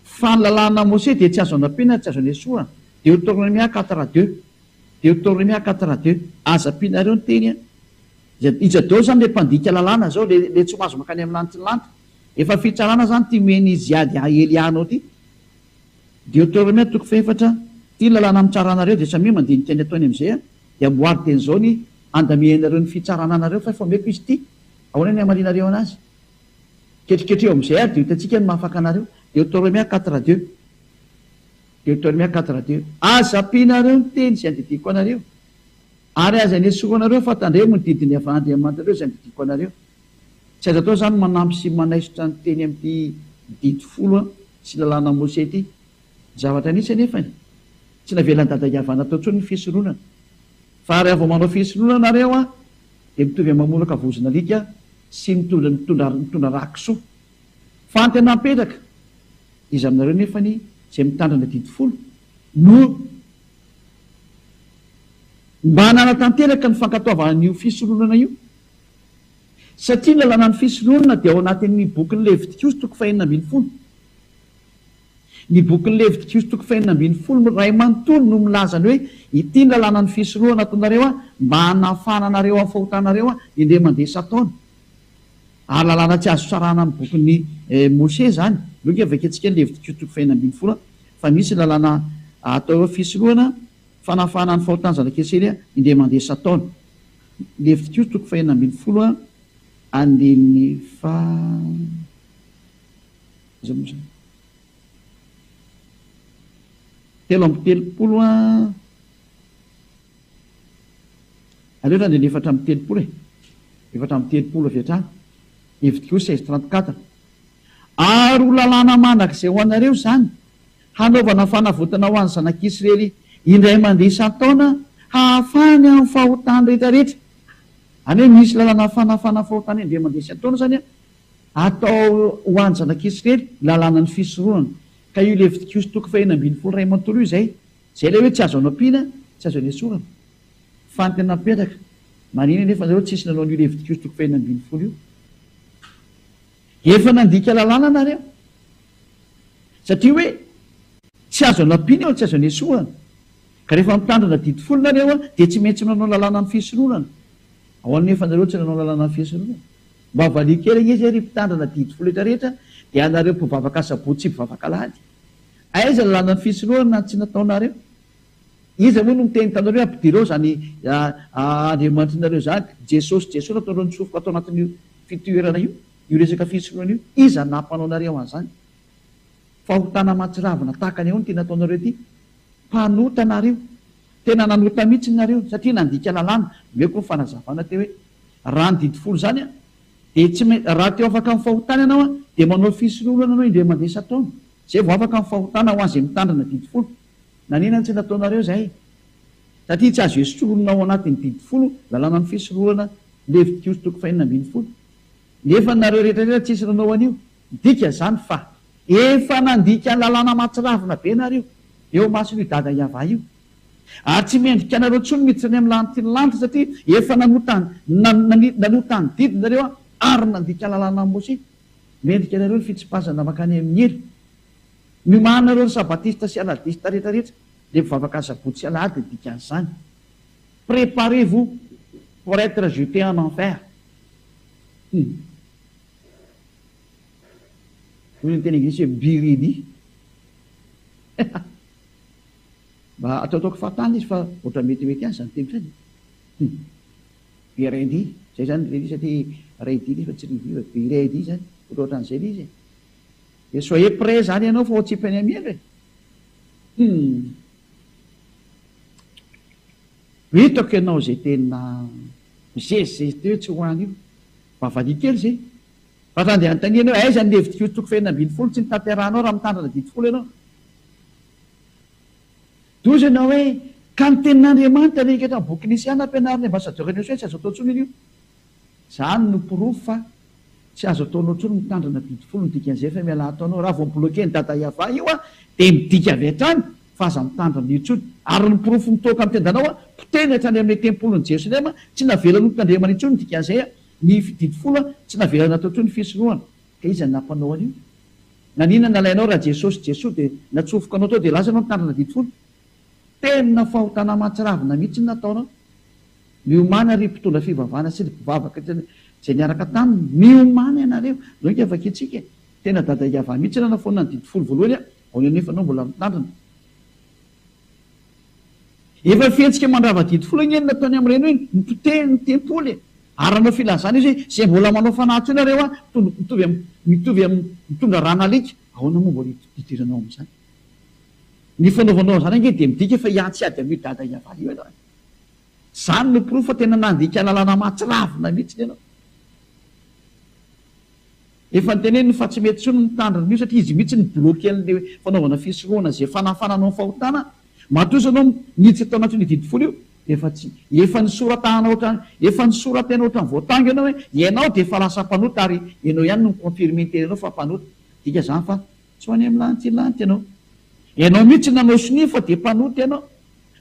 fa ny lalàna Mose dia tsy azo anampiana tsy azo anesorana. Deoteronomia quatre à deux. Deoteronomia quatre à deux. Aza ampianareo ny teny an. Iza daholo izany ilay mpandika lalàna izao, ilay tsy mahazo mankany amin'ny lanitry ny lanitra? Efa fitsarana izany ity omen'i Ziad Elia anao ity. Deoteronomia toko fahefatra, Ity ny lalàna mitsara anareo, dia samia mandinika ny ataony amin'izay an, dia amboary dieny izao ny handamianareo ny fitsarana anareo, fa efa omeko izy ity, ahoana ny hamalianareo anazy? Ketriketreho amin'izay ary dia ho hitantsika ny mahafaka anareo. Deoteronomia quatre deux. Deoteronomia quatre deux. Aza ampianareo ny teny izay andidiako anareo, ary aza anesoranareo fa tandremo ny didin'ny Yavah-Andriamanitrareo izay andidiako anareo. Tsy azo atao izany manampy sy manaisotra ny teny amin'ity didy folo sy lalàna Mose ity. Ny zavatra nisy anefany, tsy navelan'i Dada Yavah natao intsony ny fisoronana. Fa raha vao manao fisoronana nareo an, dia mitovy amin'ny mamolaka vozon'alika sy mitondra mitondra mitondra rà kisoa. Fa ny tena mipetraka, iza aminareo nefany izay mitandrina didy folo no mba nanatanteraka ny fankatoavana an'io fisoronana io? Satria ny lalànan'ny fisoronana dia ao anatin'ny bokin'ny Levitikosy toko fahenina ambin'ny folo. Ny bokin'ny Levitikosy toko fahenina ambin'ny folo iray manontolo no milaza ny hoe ity ny lalànan'ny fisoronana ataonareo mba hanafahana anareo amin'ny fahotanareo indray mandeha isan-taona. Ary lalàna tsy azo sarahana amin'ny bokin'i Mose izany. Aleo ange vakintsika ny Levitikosy toko fahenina ambin'ny folo fa misy ny lalàna atao hoe fisoronana, fanafahana ny fahotan'ny zanak'Israely indray mandeha isan-taona. Levitikosy toko fahenina ambin'ny folo andininy faha. Iza moa izany? 33 an, aleo raha ny 34 e, 34 avy hatrany, Levitikosy 16 34. Ary ho lalàna mandrakizay ho anareo izany, hanaovana fanavotana ho an'ny zanak'Israely indray mandeha isan-taona, hahafahany amin'ny fahotany rehetrarehetra. Izany hoe misy lalàna fanafana fahotana indray mandeha isan-taona izany atao ho an'ny zanak'Israely, lalànan'ny fisoronana. Ka io Levitikosy toko fahenina ambin'ny folo iray manontolo io izay. Izay ilay hoe tsy azo anampiana, tsy azo anesorana. Fa ny tena mipetraka, maninona anefa nareo tsisy nanao an'io Levitikosy toko fahenina ambin'ny folo io? Efa nandika lalàna nareo. Satria hoe tsy azo anampiana io, tsy azo anesorana. Ka rehefa mitandrina didy folo nareo dia tsy maintsy manao lalànan'ny fisoronana. Ahoana anefa nareo tsy nanao lalànan'ny fisoronana? Mba valio kely ange izay ry mpitandrina didy folo rehetra rehetra dia anareo mpivavaka asabotsy sy mpivavaka alahady. Aiza ny lalànan'ny fisoronana tsy nataonareo? Iza moa no miteny taminareo hoe ampidiro ao izany Andriamanitrinareo izany? Jesosy Jesosy nataonareo nitsofoka tao anatin'io fitoerana io, io resaka fisoronana io. Iza no nampanao anareo an'izany? Fahotana mahatsiravina tahaka ny ahoana ity nataonareo ity? Mpanota nareo. Tena nanota mihitsy nareo satria nandika lalàna. Omeko ny fanazavana teo hoe raha ny didy folo izany dia tsy maintsy raha te ho afaka amin'ny fahotana ianao dia manao fisoronana ianao indray mandeha isan-taona. Izay vao afaka amin'ny fahotana ho an'izay mitandrina didy folo. Nanina no tsy nataonareo izay? Satria tsy azo esorina ao anatin'ny didy folo lalànan'ny fisoronana Levitikosy toko fahenina ambin'ny folo. Nefa nareo rehetra rehetra tsisy nanao an'io. Midika izany fa efa nandika lalàna mahatsiravina be nareo eo imason'io dada Yavah io. Ary tsy mendrika anareo intsony miditra any amin'ny lanitry ny lanitra satria efa nanota nanota ny didy nareo ary nandika lalànan'i Mosesy. Mendrika anareo ny fitsipazana mankany amin'ny helo. Miomàna nareo ry sabatista sy aladista rehetra rehetra, le mpivavaka asabotsy sy alahady ny dikan'izany. Préparez vous pour être jeté en enfer. Hum. Hoy ny teny anglisy hoe be ready. Mba ataotaoko fahatany izy fa ohatran'ny metimety ihany izany teny izany. Hum. Be ready. Zay zany ready satria ready izy fa tsy ready fa be ready zany. Ohatrohatran'izay ilay izy e. Dia soyez prêt zany ianao fa ho atsipy any amin'ny helo e! Hum. Hitako ianao izay tena mizezizezy teo tsy ho any io. Mba valia kely izay. Fa raha andeha hanontaniana hoe aiza ny levitikosy toko fahenina ambin'ny folo tsy notanterahanao raha mitandrina didy folo ianao. Doza ianao hoe ka ny tenin'Andriamanitra rehetra amin'ny boky Nisiana ampianarin'ny ambassadeur Nioso hoe tsy azo atao intsony io. Zany no porofo fa tsy azo ataonao intsony mitandrina didy folo ny dikan'izay fa mialà ato anao raha vao mi-bloquer ny dada Yavah io a dia midika avy hatrany fa aza mitandrina io intsony ary ny porofo mitoaka amin'ny tendanao a potehiny hatrany amin'ilay tempolin'i Jerosalema tsy navelany ho tandremana intsony ny dikan'izay a ny didy folo a tsy navelany natao intsony ny fisorohana ka iza no nampanao an'io? Naninona nalainao raha Jesosy Jesoa dia natsofoka anao tao dia lasa ianao nitandrina didy folo? Tena fahotana mahatsiravina mihitsy ny nataonao. Miomàna ry mpitondra fivavahana sy ry mpivavaka izay niaraka taminy, miomàna ianareo. Ndao vakintsika e! Tena dada Yavah mihitsy nanafoana ny didy folo voalohany a! Ao anefa anao mbola mitandrina. Efa fihetsika mandrava didy folo ange ny nataony amin'ireny hoe nipotehiny ny tempoly e! Ary nanao filazana izy hoe izay mbola manao fanahy intsony nareo a, mitovy amin'ny mitovy amin'ny mitondra ran'alika. Ahoana moa mbola hidiranao amin'izany? Ny fanaovanao an'izany ange dia midika fa hiantsy ady amin'io dada Yavah io ianao e! Izany no porofo fa tena nandika lalàna mahatsiravina mihitsy ianao. Efa noteneniny fa tsy mety intsony ny mitandrina an'io satria izy mihitsy ni-bloquer an'ilay fanaovana fisorohana izay fanafanana ny fahotana. Matoa ianao niditra tao anatin'io didy folo io dia efa tsy efa nisoratana ohatran'ny efa nisoratena ohatran'ny voatango ianao hoe ianao dia efa lasa mpanota ary ianao ihany no mi-confirmer ny tenanao fa mpanota. Midika izany fa tsy ho any amin'ny lanitra lanitra ianao. Ianao mihitsy nanao sonia fa dia mpanota ianao.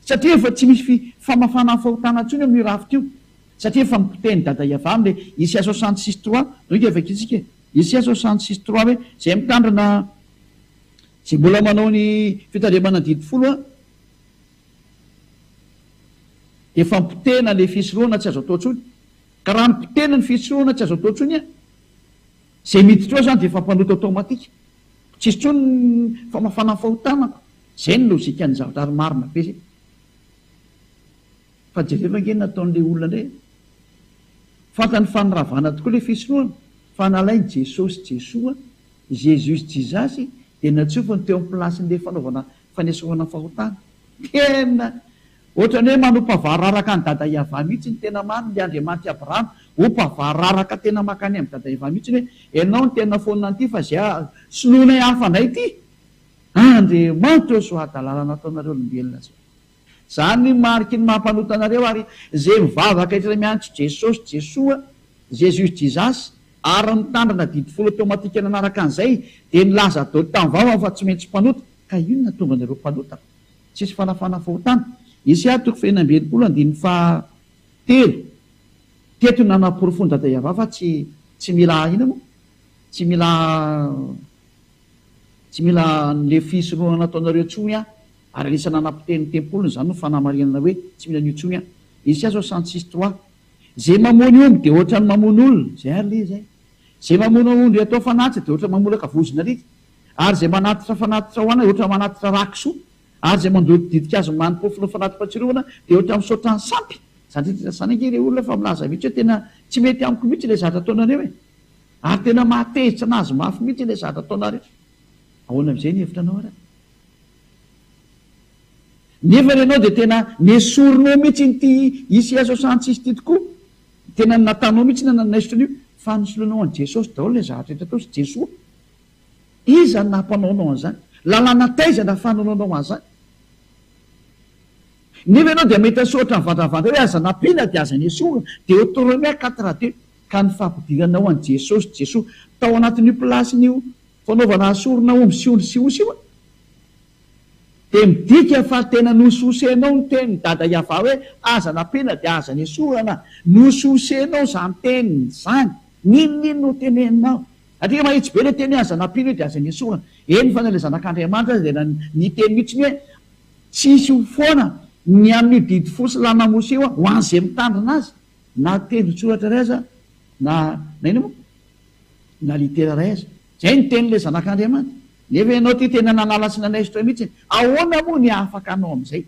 Satria efa tsy misy fi famafana ny fahotana intsony amin'io rafitra io. Satria efa nopotehin'i Dada Yavah amin'ilay Isaia 66 trois, donc vakintsika e. Isaia 66 trois hoe izay mitandrina, izay mbola manao ny fitandremana ny didy folo an, dia efa nopotehina ilay fisorohana tsy azo atao intsony. Ka raha nopotehina ny fisorohana tsy azo atao intsony an, izay miditra ao izany dia efa mpanota automatique. Tsisy intsony ny famafana ny fahotana ko. Zay ny logique-n'ny zavatra ary marina be zay. Fa jereo ange ny nataon'ilay olona indray e. Fantany fa niravana tokoa ilay fisorohana fa nalainy Jesosy Jesoa, Jesus Jesus, dia natsofony teo amin'ny place-n'ilay fanaovana. fanesorana fahotana. Tena ohatran'ny hoe manompa vararaka an'i Dada Yavah mihitsy ny tena marina, ilay Andriamanitr'i Abrahama. Ompa vararaka tena mankany amin'i Dada Yavah mihitsy hoe ianao no tena foanina an'ity fa izay soloinay hafa indray ity. Andriamanitra ô zao hadalana nataonareo olombelona zao. Zany ny mariky ny maha mpanota anareo ary ze mivavaka rehetra miantso Jesosy Jesoa, Jesus Jesus, ary mitandrina didy folo automatique nanaraka an'izay dia nilaza daholo tamin'ny vavany fa tsy maintsy mpanota ka inona tonga anareo mpanota tsisy fanafana fahotana Isaia toko faha 66 andininy faha telo teto nanaporofoan'i Dada Yavah fa tsy tsy mila inona moa tsy mila Tsy mila an'le fisoronana ataonareo intsony aho, ary anisan'ny nanapotehiny ny tempoliny izany no fanamarinana hoe tsy mila an'io intsony aho. Isaia 66 trois. Ze mamono omby dia ohatran'ny mamono olona, zay ary le izy eh. Ze mamono ondry atao fanatitra dia ohatran'ny mamolaka vozon'alika, ary ze manatitra fanatitra ho anay ohatran'ny manatitra rà kisoa, ary ze mandoto ditin-kazo manim-pofona fanati-pahatsiarovana dia ohatran'ny misaotra ny sampy. Zany rehetra zany ange re olona fa milaza mihitsy hoe tena tsy mety amiko mihitsy le zavatra ataonareo e. Ary tena mahatezitra anazy mafy mihitsy ilay zavatra ataonareo. Ahoana amin'izay ny hevitra anao ary? Nefa ianao dia tena nesorinao mihitsy ity ICA 66 ity tokoa. Tena natanao mihitsy na nanaisotra an'io fa nisoloanao an'i Jesosy daholo ilay zavatra rehetra tao sy Jesoa. Iza no nampanao anao an'izany? Lalàna taiza nahafahanao nanao an'izany? Nefa ianao dia mety hasoratra mivandravandra hoe aza nampiana dia aza nesorina. Deoteronomia 4 2. Ka ny fampidiranao an'i Jesosy, Jesoa, tao anatin'io place-n'io fanaovana sorona omby sy ondry sy osy io dia midika fa tena nososenao ny tenin'i Dada Yavah hoe aza nampiana dia aza nesorana. Nososenao izany teniny izany. N'inon'inona no teneninao. Satria mahitsy be ilay teny hoe aza nampiana io dia aza nesorana. Eny fa na ilay Zanak'Andriamanitra aza dia niteny mihitsy ny hoe tsy hisy ho foana ny amin'io didy fo sy lalàna Mosesy io ho an'izay mitandrina azy. Na tendron-tsoratra iray aza na na inona moa? Na litera iray aza. Izay ny tenin'ilay Zanak'Andriamanitra. Nefa ianao ity tena nanala sy nanaisotra mihitsy. Ahoana moa ny hahafaka anao amin'izay?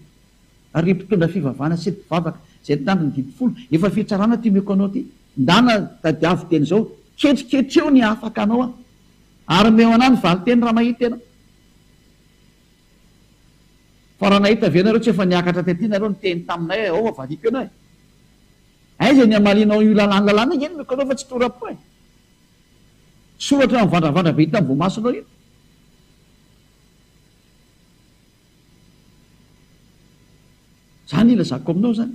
Ry mpitondra fivavahana sy ry mpivavaka izay nitandro ny didy folo, efa fitsarana ity omeko anao ity. Ndana tadiavo teny izao. Ketriketreo ny hahafaka anao aho. Ary omeo anah ny valinteny raha mahita ianao. Fa raha nahita ve nareo tsy efa niakatra tety nareo niteny taminay hoe ao fa valiako ianao e! Aiza ny hamalianao io lalàna lalàna ange no omeko anao fa tsy tora-po e! Soratra mivandravandra be hita amin'ny voamasonao io. Zany ilazako aminao zany.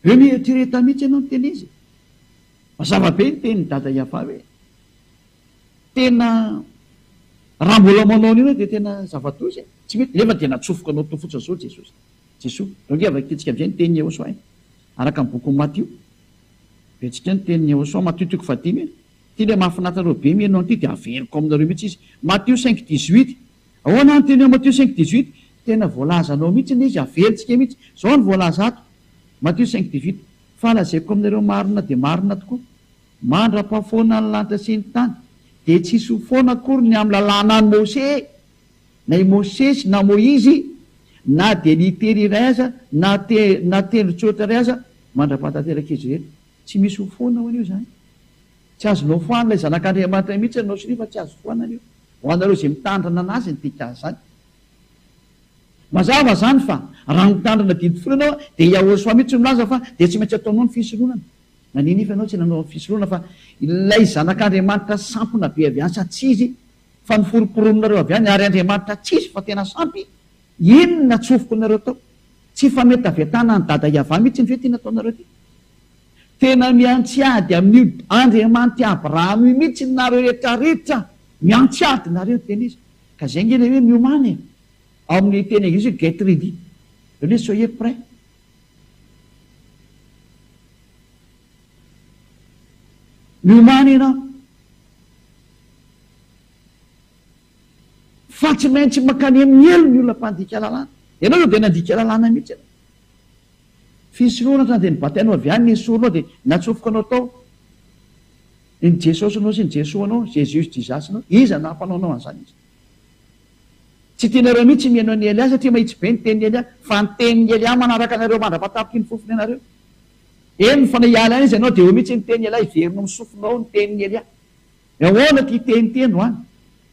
Hoe mieritrereta mihitsy ianao ny tena izy. Mazava be ny tenin'i Dada Yava hoe. Tena raha mbola manao an'io ianao dia tena zava-doza e! Tsy mety, nefa dia natsofoka anao tao fotsiny zao Jesosy. Jesoa. Donc vakintsika amin'izay ny tenin'i Yehosua e! Araka ny bokin'i Matio. Vakintsika ny tenin'i Yehosua, Matio toko fahadimy e! Ity ilay mahafinaritra anareo be mihaino an'ity dia averiko aminareo mihitsy izy. Matio cinq dix-huit. Ahoana ny teny ao Matio cinq dix-huit? Tena voalazanao mihitsy ilay izy, averintsika mihitsy. Izao no voalaza ato, Matio cinq dix-huit, Fa lazaiko aminareo marina dia marina tokoa, Mandra-pahafoana ny lanitra sy ny tany, dia tsy hisy ho foana akory ny amin'ny lalànan'i Mose, na i Mosesy na Moizy, na dia litera iray aza, na te, na tendron-tsoratra iray aza, mandra-pahatanterak'izy ireny. Tsy misy ho foana hono io izany. Tsy azonao foanina ilay Zanak'Andriamanitra mihitsy ianao sonia fa tsy azo foanana io. Ho anareo izay mitandrina an'azy ny dikan'izany. Mazava izany fa raha mitandrina didy folo ianao dia Yahoshuah mihitsy no milaza fa dia tsy maintsy ataonao ny fisoronana. Nanino nefa ianao tsy nanao fisoronana fa ilay zanak'Andriamanitra sampona be avy any sa tsy izy fa noforomporoninareo avy any ary Andriamanitra tsy izy fa tena sampy inona natsofokonareo tao? Tsy fametavetana an'i Dada Yavah mihitsy ve ity nataonareo ity? Tena miantsy ady amin'io Andriamanitr'i Abrahama io mihitsy nareo rehetra rehetra miantsy ady nareo tena izy ka zay nge le hoe miomàna e ao amin'ny teny anglisy hoe get ready zany hoe soyez prêt Miomàna ianao. Fa tsy maintsy mankany amin'ny helo ny olona mpandika lalàna. Ianao izao dia nandika lalàna mihitsy ianao. Fisorohana hatrany dia nibatainao avy any ny soronao dia natsofoka anao tao ny Jesosinao sy ny Jesoanao, Jesus Jesus-nao. Iza no nampanao anao an'izany izy? Tsy tianareo mihitsy mihaino an'i Elia satria mahitsy be ny tenin'i Elia, fa ny tenin'i Elia manaraka anareo mandra-pahatapitry ny fofony anareo. Eny fa na hiala any aza ianao dia eo mihitsy ny tenin'i Elia, hiverina amin'ny sofinao ny tenin'i Elia. Ahoana ity teny ity androany?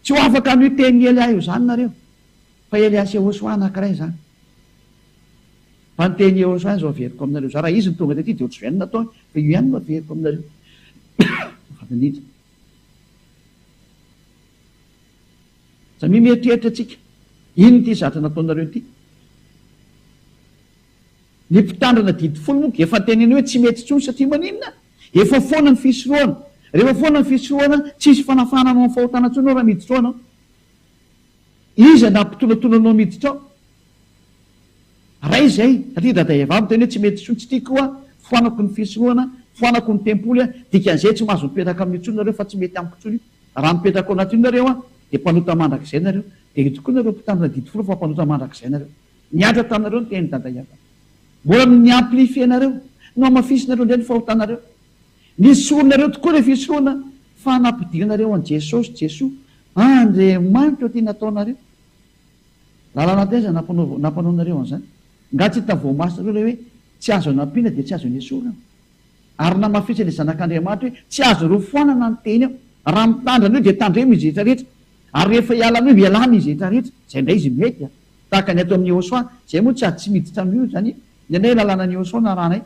Tsy ho afaka amin'io tenin'i Elia io izany nareo. Fa Elias Yehosua anankiray izany. Fa ny teny Yehosua izao averiko aminareo izao. Raha izy no tonga tety dia ohatr'izao ihany no nataony, fa io ihany no averiko aminareo. Azafady indrindra. Samia mieritreritra antsika. Inona ity zatra nataonareo ity? Ny mpitandrina didy folo moa efa teneno hoe tsy mety intsony satria maninona? Efa foana ny fisorohana. Rehefa foana ny fisorohana, tsisy fanafahana anao amin'ny fahotana intsony ianao raha miditra ao ianao. Iza nampitolatola anao miditra ao? Ray izay, satria dada Eva miteny hoe tsy mety intsony, tsy tiako io an, foanako ny fisorohana, foanako ny tempoly an, dikan'izay tsy mahazo mipetraka amin'io intsony nareo fa tsy mety amiko intsony io. Raha mipetraka ao anatin'io nareo an, dia mpanota mandrakizay nareo. Dia io tokoa nareo mpitandrina didy folo fa mpanota mandrakizay nareo. Nihatra taminareo ny tenin'i Dada Yavah. Mbola ni-amplifier-nareo, nohamafisinareo indray ny fahotanareo. Nesorinareo tokoa ilay fisoronana fa nampidirinareo an'i Jesosy, Jesoa, Andriamanitra ity nataonareo. Lalàna taiza nampanaonareo an'izany? Nga tsy hita voamasonareo ilay hoe tsy azo anampiana dia tsy azo nesorina? Ary namafisin'ilay Zanak'Andriamanitra hoe tsy azo rofoanana ny teny eo. Raha mitandrina an'io dia tandremo izy rehetra rehetra. Ary rehefa hiala an'io, ialana izy rehetra rehetra. Izay indray izy mety a! Tahaka ny ato amin'i Yehosua, izay moa tsy azo tsy miditra amin'io izany. Ny anay lalànan'i Yehosua no arahanay.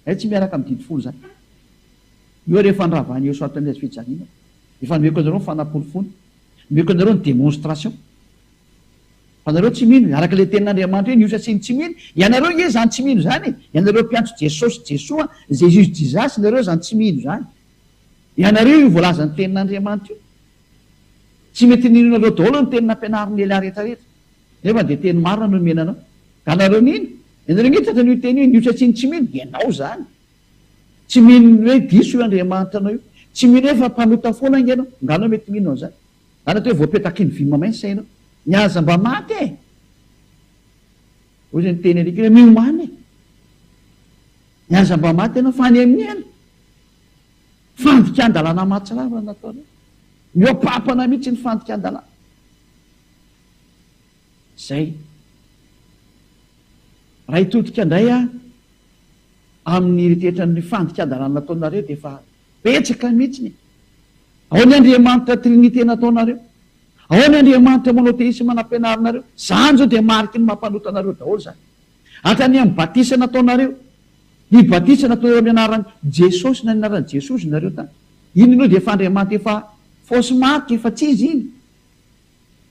Izay tsy miaraka amin'ny didy folo izany. Io ary efa niravahan'i Yehosua tamin'ny hazo fijaliana. Efa nomeko anareo ny fanaporofoana. Nomeko anareo ny démonstration. Fa nareo tsy mino, araka ilay tenin'Andriamanitra hoe ny osa sy ny tsy mino, ianareo nge izany tsy mino izany e! Ianareo mpiantso Jesosy Jesoa, Jesus Jesus, nareo izany tsy mino izany. Ianareo io voalazan'ny tenin'Andriamanitra io. Tsy mety ninoanareo daholo ny teny nampianarin'i Elia rehetra rehetra. Nefa dia teny marina no nomena anao. Ka nareo mino? Ianareo nge tratran'io teny io, ny osa sy ny tsy mino, ianao izany. Tsy mino ny hoe diso io Andriamanitra anao io. Tsy mino hoe efa mpanota foana ange ianao. Nga anao mety mino an'izany? Zany atao hoe voapetaky ny vy mamay ny sainao. Ny aza mba maty e! Hoy izay niteny an'I hoe miomàna e! Ny aza mba maty ianao fa any amin'ny helo. Fandikan-dalàna mahatsiravina no nataonao. Mihoa-papana mihitsy ny fandikan-dalàna. Zay. Raha hitodika indray aho amin'ny eritreritra fandikan-dalàna nataonareo dia efa betsaka mihitsy e! Ao ny Andriamanitra Trinite nataonareo. Ao ny Andriamanitra monotheisme nampianarinareo. Izany izao dia mariky ny mampanota anareo daholo izany. Hatrany amin'ny batisa nataonareo. Ny batisa nataonareo amin'ny anaran'i Jesosy na ny anaran'i Jesozy nareo tany. Iny aloha dia efa Andriamanitra efa fausse marque, efa tsy izy iny.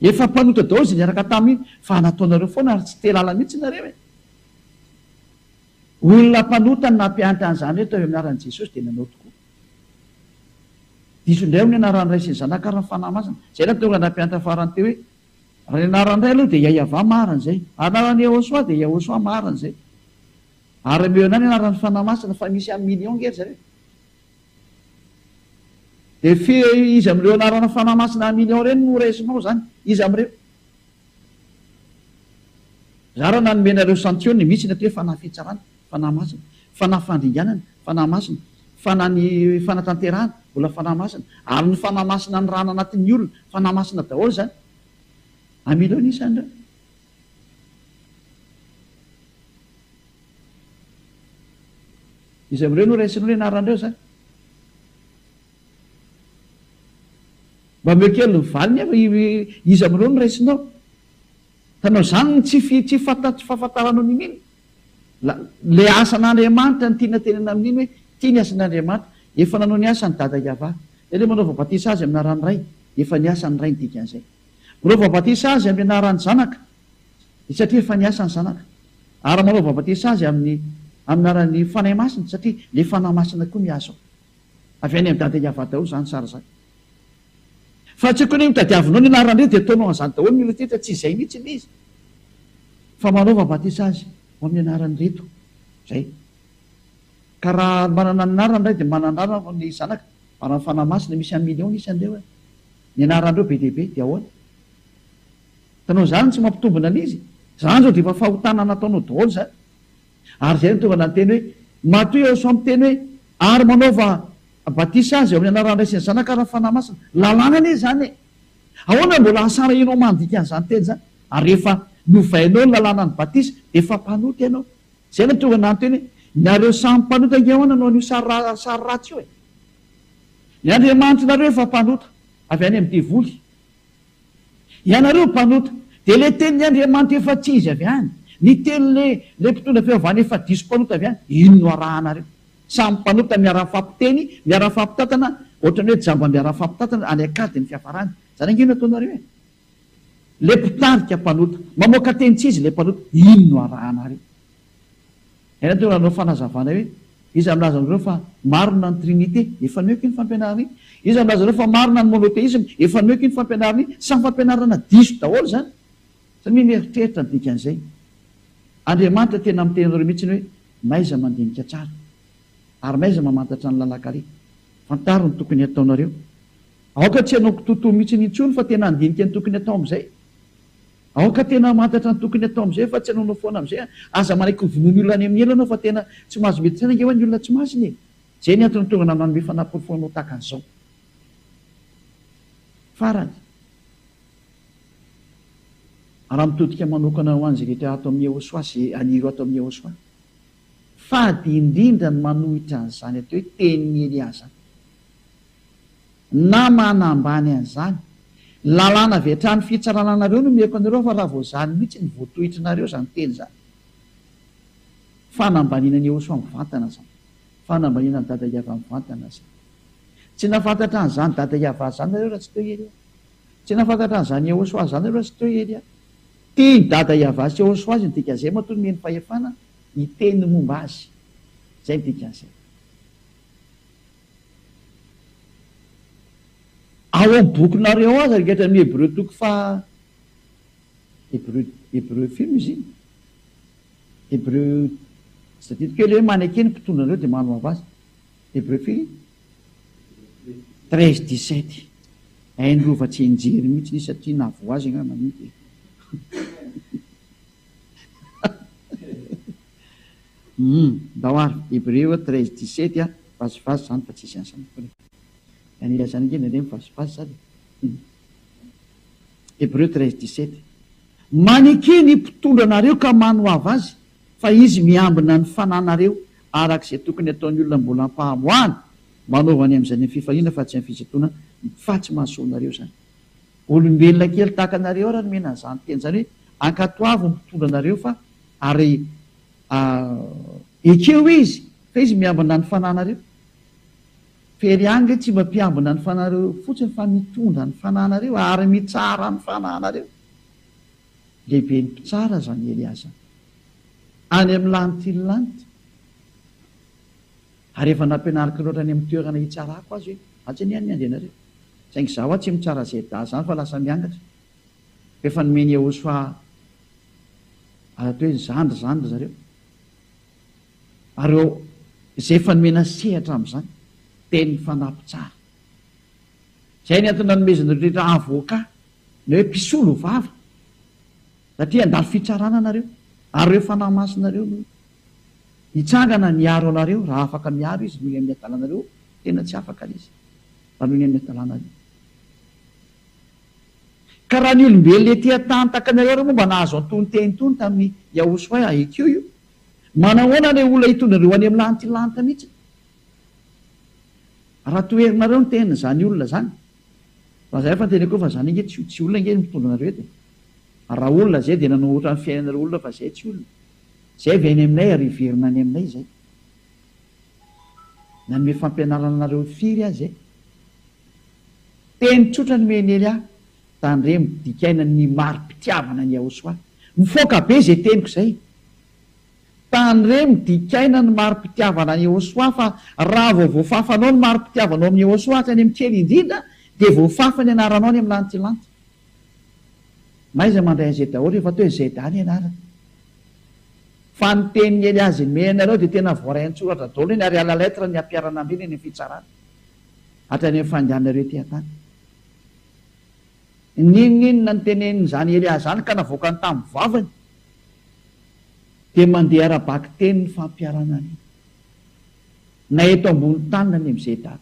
Efa mpanota daholo izay niaraka taminy iny. Fa nataonareo foana ary tsy te lala mihitsy nareo e. Olona mpanota no nampiantra an'izany hoe tao amin'ny anaran'i Jesosy dia nanao tokoa. Diso indray hono ny anaran'ny Ray sy ny Zanaka ary ny Fanahy Masina. Izay no tonga nampiantra farany teo hoe, raha ny anaran'ny Ray aloha dia Yaiavah marina izay. Anaran'i Yehosua dia Yehosua marina izay. Ary omeo anah ny anaran'ny Fanahy Masina fa misy un million nge ry zareo e. Dia fe iza amin'ireo anarana Fanahy Masina un million ireny no raisinao izany? Iza amin'ireo? Za raha nanome anareo santione, misy ny atao hoe fanahy fitsarana, fanahy masina, fanahy fandringanana, fanahy masina, fanahy ny fanatanterahana, mbola fanahy masina, ary ny fanahy masina nirahana anatin'ny olona, fanahy masina daholo izany. Amileo ny isan'ireo. Iza amin'ireo no raisinao ny anaran'ireo izany? Mba omeo kely ny valiny aho iza amin'ireo no raisinao? Hitanao izany ny tsy fi tsy fanta tsy fahafantaranao n'inona. La le asan'Andriamanitra no tiana tenena amin'iny hoe ity ny asan'Andriamanitra. Efa nanao ny asany Dada Yavah. Zay le manaova batisa azy amin'ny anaran'ny Ray. Efa niasa ny Ray ny dikan'izay. Manaova batisa azy amin'ny anaran'ny Zanaka. Satria efa niasa ny Zanaka. Ary manaova batisa azy amin'ny amin'ny anaran'ny Fanahy Masina satria le Fanahy Masina koa miasa ao. Avy any amin'i Dada Yavah daholo izany sary izany. Fa tsy akory hoe tadiavinao ny anaran'ireo dia ataonao an'izany daholo ny olona rehetra, tsy izay mihitsy ilay izy. Fa manaova batisa azy ho amin'ny anaran'ireto. Izay. Ka raha manana ny anarany ray dia manana anarana ny zanaka, ary ny Fanahy Masina misy un million ny isan'ireo e. Ny anaran'ireo be dia be, dia ahoana? Hitanao izany tsy mampitombina an'izy. Izany izao dia efa fahotana nataonao daholo izany. Ary izay no tonga nanteny hoe, Matoa Yehosua miteny hoe, Ary manaova batisa azy ao amin'ny anaran'ny Ray sy ny Zanaka ary ny Fanahy Masina. Lalàna anie izany e! Ahoana no mbola hasarahinao mandika an'izany teny izany? Ary rehefa novainao ny lalànan'ny batisa, dia efa mpanota ianao. Izay no tonga nanteny hoe, Nareo samy mpanota ange ahoana no an'io sary sary ratsy io e? Ny Andriamanitrareo efa mpanota, avy any amin'ny devoly. Ianareo mpanota. Dia ilay tenin'ny Andriamanitra efa tsy izy avy any, ny tenin'ilay ilay mpitondra fivavahana efa diso mpanota avy any, ino no arahanareo? Samy mpanota miara-mifampiteny, miara-mifampitantana, ohatran'ny hoe jamba miara-mifampitantana any an-kady ny fiafarany. Izany ange no ataonareo e! Ilay mpitarika mpanota, mamoaka teny tsy izy ilay mpanota, ino no arahanareo? Ianao teo nanao fanazavana hoe, iza milaza aminareo fa marina ny trinite? Efa nomeko iny fampianarana iny. Iza milaza aminareo fa marina ny monothéisme? Efa nomeko iny fampianarana iny. Samy fampianarana diso daholo izany. Samia mieritreritra ny dikan'izay. Andriamanitra tena miteny anareo mihitsy hoe, mahaiza mandinika tsara. Ary mahaiza mamantatra ny lalan-kaleha. Fantaro ny tokony hataonareo. Aoka tsy hanao kitoatoa mihitsy intsony fa tena handinika ny tokony hatao amin'izay. Aoka tena hamantatra ny tokony atao amin'izay fa tsy hanaonao foana amin'izay an! Aza manaiky ho vonoin'ny olona any amin'ny helo ianao fa tena tsy mahazo mety saina ange hoa ny olona tsy masina e! Izay ny antony tonga nanome fanaporofoanao tahaka an'izao. Farany, raha mitodika manokana ho an'izay rehetra ato amin'ny Yehosua sy an'ireo ato amin'ny Yehosua, fady indrindra ny manohitra an'izany atao hoe tenin'i Elia izany. Na manambany an'izany. Lalàna avy hatrany fitsarana anareo no omeko anareo fa raha vao izany mihitsy no voatohitrinareo izany teny izany. Fanambaniana an'i Yehosua mivantana izany. Fanambaniana an'i Dada Yavah mivantana izany. Tsy nahafantatra an'izany Dada Yavah izany nareo raha tsy teo i Elia. Tsy nahafantatra an'izany Yehosua izany nareo raha tsy teo i Elia. Tian'i Dada Yavah sy Yehosua izy ny dikan'izay matoa nomeny fahefana hiteny momba azy. Izay ny dikan'izay. Ao amin'ny bokinareo ao aza rehetra amin'ny Hebreo toko faha Hebreo Hebreo firy moa izy iny? Hebreo tsy tadidiko kely hoe maneke ny mpitondra anareo dia manoava azy. Hebreo firy? 13 17. Hain'ny rova tsy enjery mihitsy izy satria nahavoa azy angamba io dia. Humm ndao ary, Hebreo 13 17 a, vazivazy zany fa tsisy an'izany akory e. Ny ilazana ange indraindray mivazivazy sady e. Hebreo 13 17 Maneke ny mpitondra anareo ka manoava azy, fa izy miambina ny fananareo araka izay tokony hataon'ny olona mbola am-pahamoahana, manaova ny amin'izany amin'ny fifaliana fa tsy amin'ny fisintonana, fa tsy mahasoa anareo izany. Olombelona kely tahaka anareo ary nomena an'izany teny izany hoe ankatoavy ny mpitondra anareo fa ary ekeo izy fa izy miambina ny fananareo. Fery ihany ve tsy mba mpiambina ny fanareo fotsiny fa mitondra ny fananareo ary mitsara ny fananareo. Lehiben'ny mpitsara izany Elia izany. Any amin'ny lanitry ny lanitra. Ary efa nampianariko loatra any amin'ny toerana hitsarako azy hoe atsy anie ny andehanareo. Saingy izaho aho tsy mitsara ZA izany fa lasa miangatra. Fa efa nomen'i Yehosua atao hoe zandry izany ry zareo. Ary eo izay efa nomena sehatra amin'izany dia ny fanahy mpitsara. Izay ny antony nanomezana ireo rehetra avocat na hoe mpisolo vava. Satria handalo fitsarana nareo ary ireo fanahy masinareo no hitsangana miaro anareo raha afaka miaro izy noho ny amin'ny adalanareo tena tsy afaka izy raha noho ny amin'ny adalanareo. Ka raha ny olombelona ety an-tany tahaka anareo ary moa mba nahazo an'itony teny itony tamin'i Yahoshuah ahekeo io, manahoana ilay olona hitondra anareo any amin'ny lantilanty mihitsy? Raha toherinareo ny tenin'izany olona izany, fa zay efa niteneniko eo fa zany ange tsy tsy olona ange ny mitondra anareo eto e. Raha olona zay dia nanao ohatran'ny fiainanareo olona fa zay tsy olona. Zay avy any aminay ary hiverina any aminay izay. Nanome fampianarana anareo firy aho zay. Teny tsotra nomen'i Elia, tandremo dikaina ny mari-pitiavana an'i Yahoshuah. Mifoaka be izay teniko izay. Tandremo dikaina ny mari-pitiavana an'i Yahoshuah fa raha vao voafafanao ny mari-pitiavanao amin'i Yahoshuah hatrany amin'ny kely indrindra dia voafafa ny anaranao any amin'ny lantilanty. Mahaiza mandray an'izay daholo rehefa atao hoe ZA ny anarana. Fa ny tenin'i Elia izay nomeny anareo dia tena voaray an-tsoratra daholo iny ary à la lettre ny hampiharana an'ireny eny amin'ny fitsarana. Hatrany amin'ny fandehanareo ety an-tany. N'inon'inona notenenin'izany Elia izany ka navoakany tamin'ny vavany, dia mandeha ara-bakiteny ny fampiharana an'iny. Na eto ambony tany na any amin'ny ZA.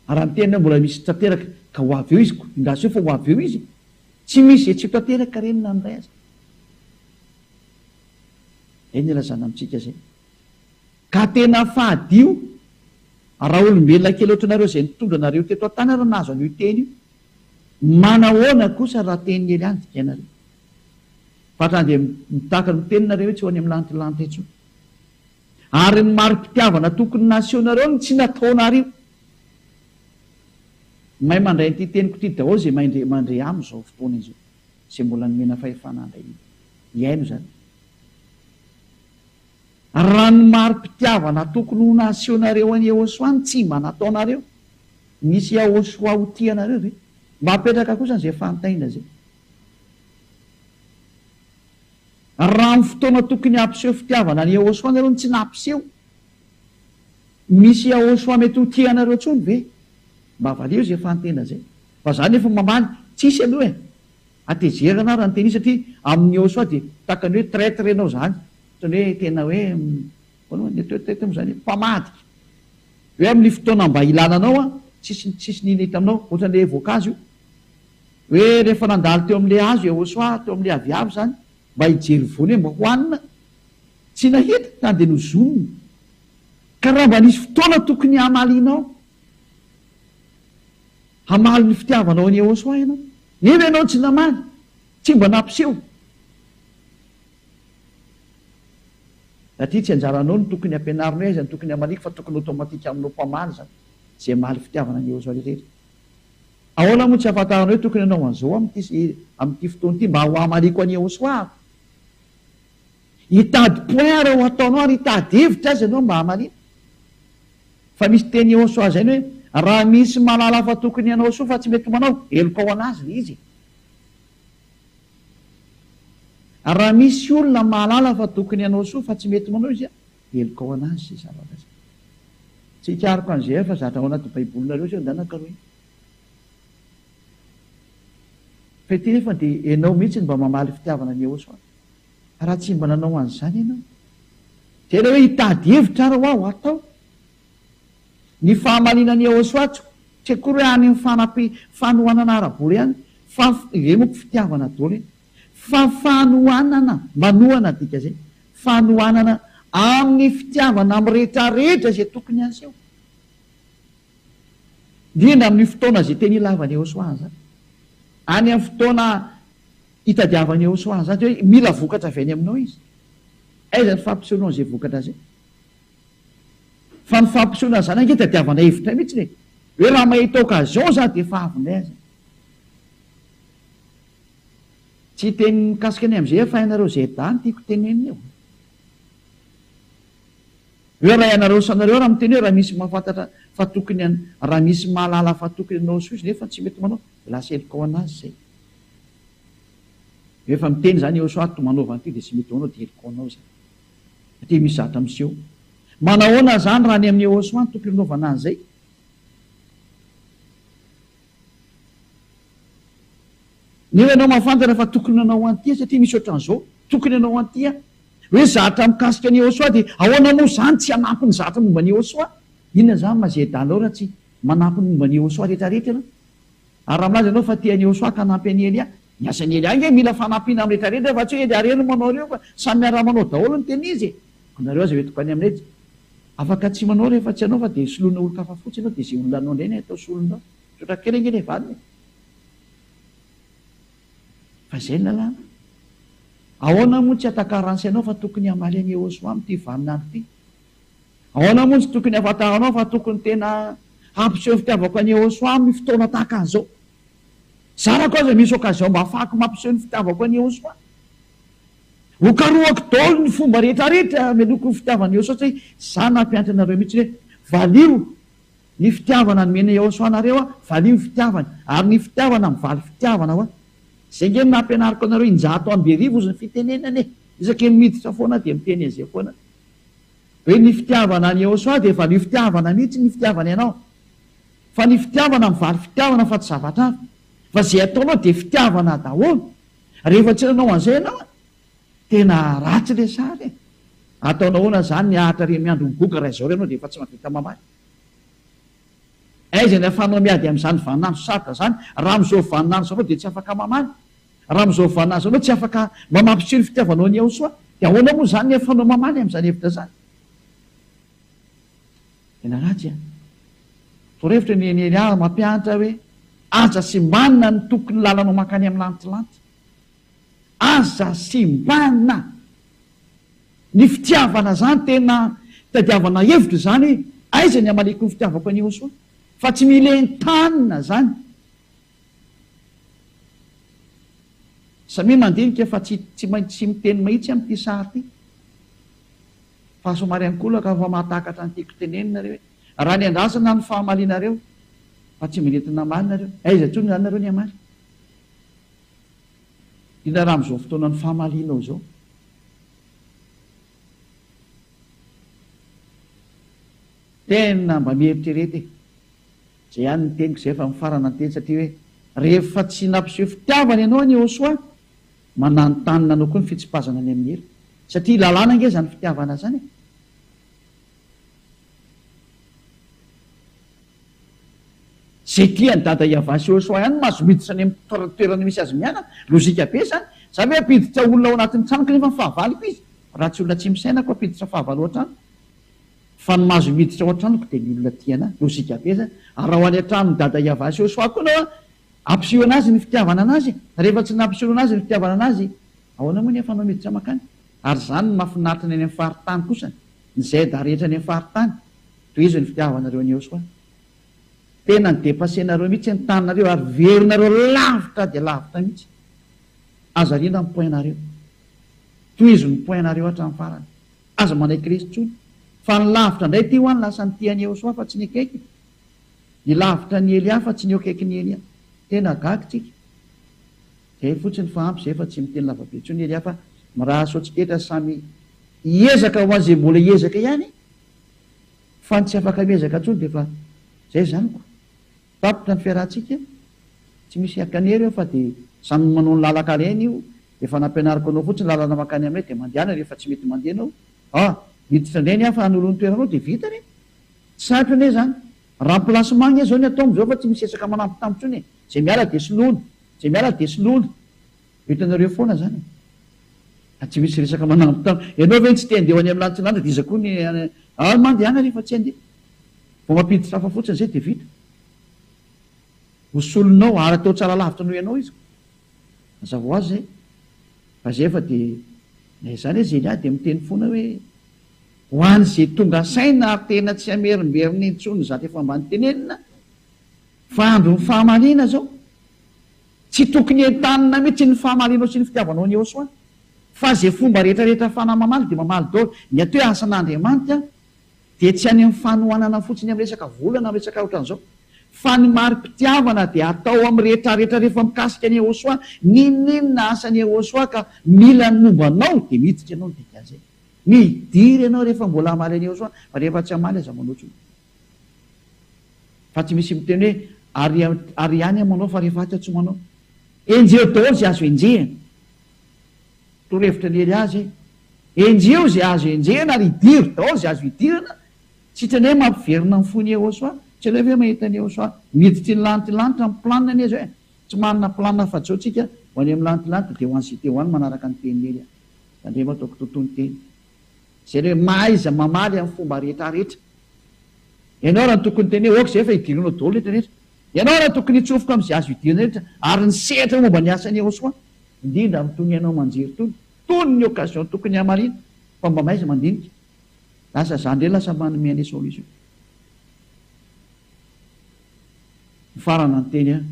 Ary raha miteny hoe mbola misy tanteraka ka ho avy eo izy ko, indraso eo fa ho avy eo izy e. Tsy misy izay tsy ho tanteraka ireny na ny iray aza. Izay no ilazana amintsika izay. Ka tena fadio raha olombelona kely ohatranareo izay nitondra anareo teto an-tany ary nahazo an'io teny io. Manahoana kosa raha tenin'i Elia no dikainareo? Fa hatrany dia mitaka ny miteny nareo hoe tsy ho any amin'ny lantilanty intsony. Ary ny mari-pitiavana tokony nasehonareo no tsy nataonareo. Mahay mandray an'ity teniko ity daholo izay mahay mandre ahy amin'izao fotoana izao. Izay mbola nomena fahefana handray ny hihaino izany. Raha ny mari-pitiavana tokony ho nasehonareo an'i Yehosua no tsy mba nataonareo, nisy Yahosua ho tia anareo ve? Mba apetraka kosa izay fanontaniana izay. Raha amin'ny fotoana tokony hampiseho fitiavana an'i Yahosua nareo no tsy nampiseho, misy Yahosua mety ho tia anareo intsony ve? Mba valio izay fanontaniana izay. Fa za nefa mamaly, tsisy aloha e! Hatezerana aho raha niteny io satria amin'i Yahosua dia tahaka ny hoe traitre ianao izany. Ohatran'ny hoe tena hoe, ahoana moa ny atao hoe traitre moa izany e? Mpamadika. Hoe amin'ny fotoana mba ilana anao an, tsisy tsisy nino hita aminao. Ohatran'ilay voankazo io. Hoe rehefa nandalo teo amin'ilay hazo Yehosua, teo amin'ilay aviavy izany, mba hijery voany hoe mba hohanina, tsy nahita, ka dia nozonina. Ka raha mba nisy fotoana tokony hamalianao, hamaly ny fitiavanao an'i Yehosua ianao, nefa ianao tsy namaly, tsy mba nampiseho. Satria tsy anjaranao no tokony hampianarina hoe aiza no tokony hamaliako fa tokony automatique aminao mpamaly izany, izay hamaly fitiavana an'i Yehosua irery. Ahoana moa tsy ahafantarana hoe tokony hanao an'izao amin'ity amin'ity fotoana ity mba ho hamaliako an'i Yehosua aho? Hitady point ary ho ataonao ary hitady hevitra aza ianao mba hamaliana. Fa misy teny Yehosua izay ny hoe raha misy mahalala fa tokony hanao soa fa tsy mety manao, heloka ho an'azy ilay izy e. Raha misy olona mahalala fa tokony hanao soa fa tsy mety manao izy, heloka ho an'azy izay zavatra izay. Tsy hikaroka an'izay aho fa zatra ao anaty baibolinareo izay ndana karohina. Fa ity nefa dia ianao mihitsy no mba mamaly fitiavana an'i Yehosua. Raha tsy mba nanao an'izany ianao. Dia ilay hoe hitady hevitra ary ho aho atao. Ny fahamalinan'i Yehosua tsy tsy akory hoe any amin'ny fanampi fanohanana ara-bola ihany fa ireny moa fitiavana daholo e. Fa fanohanana, manohana dika izay. Fanohanana amin'ny fitiavana amin'ny rehetrarehetra izay tokony haseho. Indrindra amin'ny fotoana izay tena ilavan'i Yehosua an'izany. Any amin'ny fotoana itadiavan'i Yehosua an'izany, dia hoe mila vokatra avy any aminao izy. Aiza ny fampisehoanao an'izay vokatra izay? Fa ny fampisehoana an'izany ange tadiavana hevitra mihitsy e! Hoe raha mahita occasion za dia efa avy indray aza. Tsy hiteny mikasika ny MG fa ianareo ZA no tiako tenenina eo. Hoe raha ianareo sy anareo raha miteny hoe raha misy mahafantatra fa tokony raha misy mahalala fa tokony hanao soa izy nefa tsy mety manao dia lasa heloka ho anazy izay. Rehefa miteny izany eo soa manaova an'ity dia tsy mety ho anao dia heloka ho anao izany. Satria misy zavatra miseho. Manahoana izany raha ny amin'ny Yehosua no tokony hanaovana an'izay? Nefa ianao mahafantatra fa tokony hanao an'ity satria misy ohatran'izao, tokony hanao an'ity aho. Hoe zatra mikasika an'i Yehosua dia ahoana moa izany tsy hanampy ny zatra momba an'i Yehosua? Inona izany mazedanao raha tsy manampy ny momba an'i Yehosua rehetrarehetra ianao? Ary raha milaza ianao fa tia an'i Yehosua ka hanampy an'i Elia, ny asan'i Elia ange mila fanampiana amin'ny rehetrarehetra fa tsy hoe Elia irery no manao ireo fa samy miara-manao daholo ny tena izy e! Koa nareo aza hoentiko any aminay tsy afaka tsy manao rehefa tsy hanao fa dia soloina olon-kafa fotsiny ianao dia izay olona hanao indray no atao solonao. Misaotra kely ange ilay valiny e! Fa izay ny lalàna. Ahoana moa tsy hatakaran'ny sainao fa tokony hamaly an'i Yehosua amin'ity vaninandro ity? Ahoana moa tsy tokony hahafantaranao fa tokony tena hampiseho ny fitiavako an'i Yehosua amin'ny fotoana tahaka an'izao? Zarako aza misy occasion mba hahafahako mampiseho ny fitiavako an'i Yehosua. Hokarohako daholo ny fomba rehetra rehetra hameloko ny fitiavan'i Yehosua satria za nampianatra anareo mihitsy hoe valio Ny fitiavana nomena Yehosua anareo aho, valio ny fitiavany, ary ny fitiavana mivaly fitiavana hoa. Izay nge no nampianariko anareo 1100 ozy ny fitenenana e! Isaky ny miditra foana aho dia miteny an'izay foana. Hoe ny fitiavana an'i Yehosua dia valio fitiavana mihitsy ny fitiavany anao. Fa ny fitiavana mivaly fitiavana fa tsy zavatra hafa. Fa izay ataonao dia fitiavana daholo. Rehefa tsy nanao an'izay ianao an! Tena ratsy le sary e! Ataonao ahoana zany ny ahatra re miandry ho goga raha izao re anao dia efa tsy mahavita mamaly. Aiza ny ahafahanao miady amin'izany vaninandro sarotra zany raha amin'izao vaninandro izao anao dia tsy afaka mamaly. Raha amin'izao vaninandro izao anao tsy afaka mba mampiseho ny fitiavanao an'i Yahosoa dia ahoana moa zany ny ahafahanao mamaly amin'izany hevitra zany. Tena ratsy an! Torohevitra ny eny eny ahy mampianatra hoe. Aza simbanina ny tokony lalanao mankany amin'ny lantilanty. Aza simbana! Ny fitiavana zany tena itadiavana hevitra izany hoe aiza ny hamaliako ny fitiavako an'i Yehosua? Fa tsy mila entanina zany. Samia mandinika fa tsy tsy maintsy miteny mahitsy amin'ity sary ity. Fa somary ankolaka fa mahatakatra ny tiako tenenina nareo hoe raha ny andrasana ny fahamalinareo fa tsy mety namaly nareo. Aiza intsony zany nareo ny hamaly? Indrindra raha amin'izao fotoanan'ny famalianao izao. Tena mba mieritrereta e! Izay ihany ny teniko izay fa mifarana ny teny satria hoe rehefa tsy nampiseho fitiavana ianao anie Josoa, mananontanona anao koa ny fitsipazana any amin'ny helo. Satria lalàna ange izany fitiavana izany e! Zay tia an'i Dada Yavah sy Josoa ihany no mahazo miditra any amin'ny toerana misy azy mianaka. Lojika be izany. Za ve hampiditra olona ao anatin'ny tranoko nefa ny fahavaloko izy? Raha tsy olona tsy misaina ko hampiditra fahavalo ao an-trano. Fa ny mahazo miditra ao an-tranoko dia ny olona tia anah. Lojika be izany. Ary raha ho any an-tranon'i Dada Yavah sy Josoa koa ianao an, ampiseho anazy ny fitiavana anazy e. Rehefa tsy nampisehoana anazy ny fitiavana anazy, ahoana moa ny ahafahanao miditra mankany? Ary izany no mahafinaritra ny any amin'ny faritany kosany. Ny ZA rehetra any amin'ny faritany. Tohizo ny fitiavanareo an'i Yehosua. Tena ni-depasser-nareo mihitsy ny taninareo ary verinareo lavitra dia lavitra mihitsy. Aza ariana ny point-nareo. Tohizo ny point-nareo hatramin'ny farany. Aza manaiky resy intsony. Fa ny lavitra indray ity ho'a ny lasa nitia an'i Yehosua fa tsy ny akaiky. Ny lavitra an'i Elia fa tsy ny eo akaikin'i Elia. Tena gaga tsika. Zay fotsiny fa ampy zay fa tsy miteny lavabe intsony Elia fa mirary soa tsiketra samy hiezaka ho an'izay mbola hiezaka ihany. Fa ny tsy afaka miezaka intsony dia efa zay izany ko. Tapitra ny fiarahantsika, tsy misy hakanery eo fa dia samy manao ny lalan-kareny io, efa nampianariko anao fotsiny lalana mankany aminay dia mandehana rehefa tsy mety mandeha enao, ah! miditra indray ny hafa hanolo ny toeranao dia vita anie. Tsy sarotra anie izany. Remplacement anie izao ny atao amin'izao fa tsy misy resaka manambitamby intsony e. Izay miala dia soloina, izay miala dia soloina. Hitanareo foana zany e. Fa tsy misy resaka manambitamby. Ianao ve tsy te handeha ho any amin'ny lanitsinanana dia iza koa ny any ah mandehana rehefa tsy handeha. Vao mampiditra hafa fotsiny izay dia vita. Ho solonao ary atao tsara lavitra noho ianao izy. Mazava ho azy izay. Fa izay efa dia na izany aza Elia dia miteny foana hoe ho an'izay tonga saina ary tena tsy hamerimberina intsony ny zatra efa mba notenenina fa andron'ny fahamarina izao. Tsy tokony entanina mihitsy ny fahamarinao sy ny fitiavanao an'i Yehosua fa ze fomba rehetra rehetra fanahy mamaly dia mamaly daholo. Ny atao hoe asan'Andriamanitra dia tsy any amin'ny fanohanana fotsiny amin'ny resaka vola na resaka ohatran'izao fa ny mari-pitiavana dia atao amin'ny rehetra rehetra rehefa mikasika an'i Yehosua, n'inon'inona asan'i Yehosua ka mila ny momba anao dia miditra ianao ny dikan'izay. Midira ianao rehefa mbola hamaly an'i Yehosua fa rehefa tsy hamaly aza manao intsony. Fa tsy misy miteny hoe ary ary ihany aho manao fa rehefa atsy aho tsy manao. Enjeho daholo izay azo enjehina. Torohevitra an'i Elia izay. Enjeho izay azo enjehina ary idiro daholo izay azo idirana. Tsy hitrany hoe mampiverina ny fon'i Yehosua. Tsy aleo ve mahita an'i Yehosua miditry ny lantilanitra amin'ny planina anie izao e. Tsy manana planina afa-tsy izao tsika ho any amin'ny lantilanitra dia ho any cité ho any manaraka ny tenin'i Elia. Tandremo ataoko totoa ny teny. Izay ilay hoe mahaiza mamaly amin'ny fomba rehetra rehetra. Ianao raha tokony hiteny hoe ok zay fa idiranao daholo rehetra rehetra. Ianao raha tokony hitsofoka amin'izay azo idirana rehetra ary ny sehatra momba ny asan'i Yehosua, indrindra amin'itony haino aman-jery itony, itony ny occasion tokony hamarina fa mba mahaiza mandinika. Lasa za ndray lasa manome an'ilay solution. Mifarana ny teny an.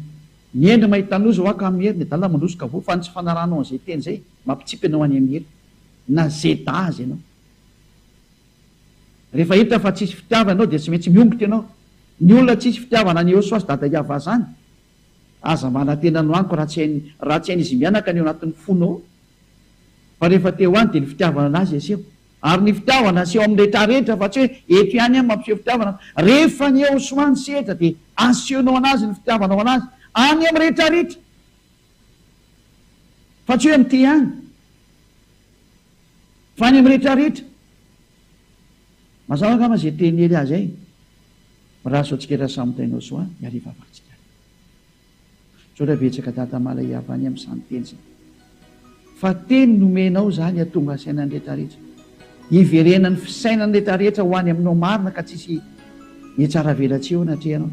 Ny hendry mahita loza hoa ka miery, ny adala mandroso ka voa, fa ny tsy fanarahanao an'izay teny izay mampitsipy anao any amin'ny helo. Na zeda aza ianao. Rehefa hita fa tsisy fitiavana ianao dia tsy maintsy miongotra ianao. Ny olona tsisy fitiavana any Eosoa sy Dada Yava zany, aza manantena no amiko raha tsy hainy raha tsy hain'izy mianaka ny ao anatin'ny fonao ao. Fa rehefa te ho any dia ny fitiavana anazy aseho. Ary ny fitiavana aseho amin'ny retraretra fa tsy hoe eto ihany aho mampiseho fitiavana. Rehefa ny Eosoa ny sehatra dia asehonao anazy ny fitiavanao anazy any amin'ny retraretra. Fa tsy hoe amin'ity ihany. Fa any amin'ny retraretra. Mazava angamba izay tenin'i Elia izay. Mirary soa antsika rehetra samy tahinao soa ny hariva vakintsika. Misaotra betsaka Dada Malaiava any amin'izany teny izany. Fa teny nomenao izany hatonga saina ny retraretra. Hiverenan'ny fisainan'ny retraretra ho any aminao marina ka tsisy hihatsaravelatsihy eo anatrehanao.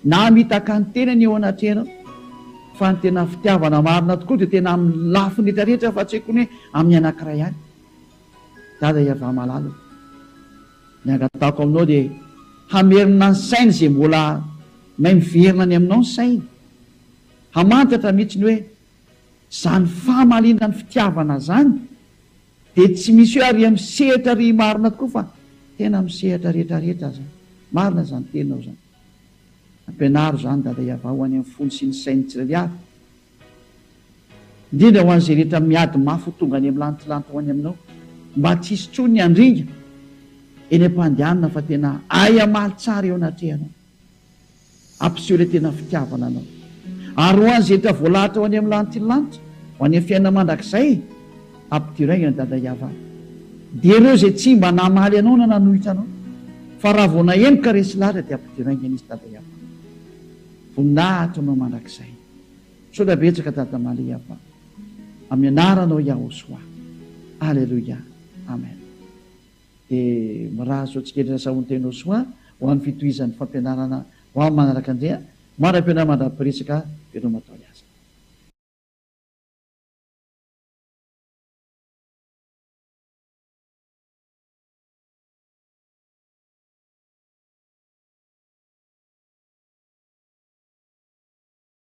Namitaka ny tenany eo anatrehanao. Fa ny tena fitiavana marina tokoa dia tena amin'ny lafiny rehetra rehetra fa tsy haiko ny hoe amin'ny anankiray ihany. Dada Iavah malala o. Ny angatahako aminao dia hamerina ny sainy izay mbola may miverina any aminao ny sainy. Hamantatra mihitsy ny hoe izany fahamaliana ny fitiavana izany dia tsy misy hoe ary amin'ny sehatra ry marina tokoa fa tena amin'ny sehatra rehetra rehetra izany. Marina izany teninao izany. Ampianaro izany Dada Iavah ho any amin'ny fony sy ny sain'ny tsirairay avy. Indrindra ho an'izay rehetra miady mafy ho tonga any amin'ny lantilanty ho any aminao, mba tsy hisy intsony ny handringa eny am-pandehanana fa tena hay hamaly tsara eo anatrehanao. Hampiseho ilay tena fitiavana anao. Ary ho an'izay rehetra voalahatra ho any amin'ny lantilanty, ho any amin'ny fiainana mandrakizay, ampidiro haingana Dada Yavah. Dia ireo izay tsy mba namaly anao na nanohitra anao, fa raha vao naheno ka resy lahatra dia ampidiro haingana izy Dada Yavah. Voninahitra anao mandrakizay. Misaotra betsaka Dada Malia fa amin'ny anaranao Yahoshuah. Aleloia. Amen. Dia mirary soa antsika rehetra sahontenao soa ho an'ny fitohizan'ny fampianarana ho amin'ny manaraka indray a. Mandra-pihaona mandra-piresaka veloma daholo aza.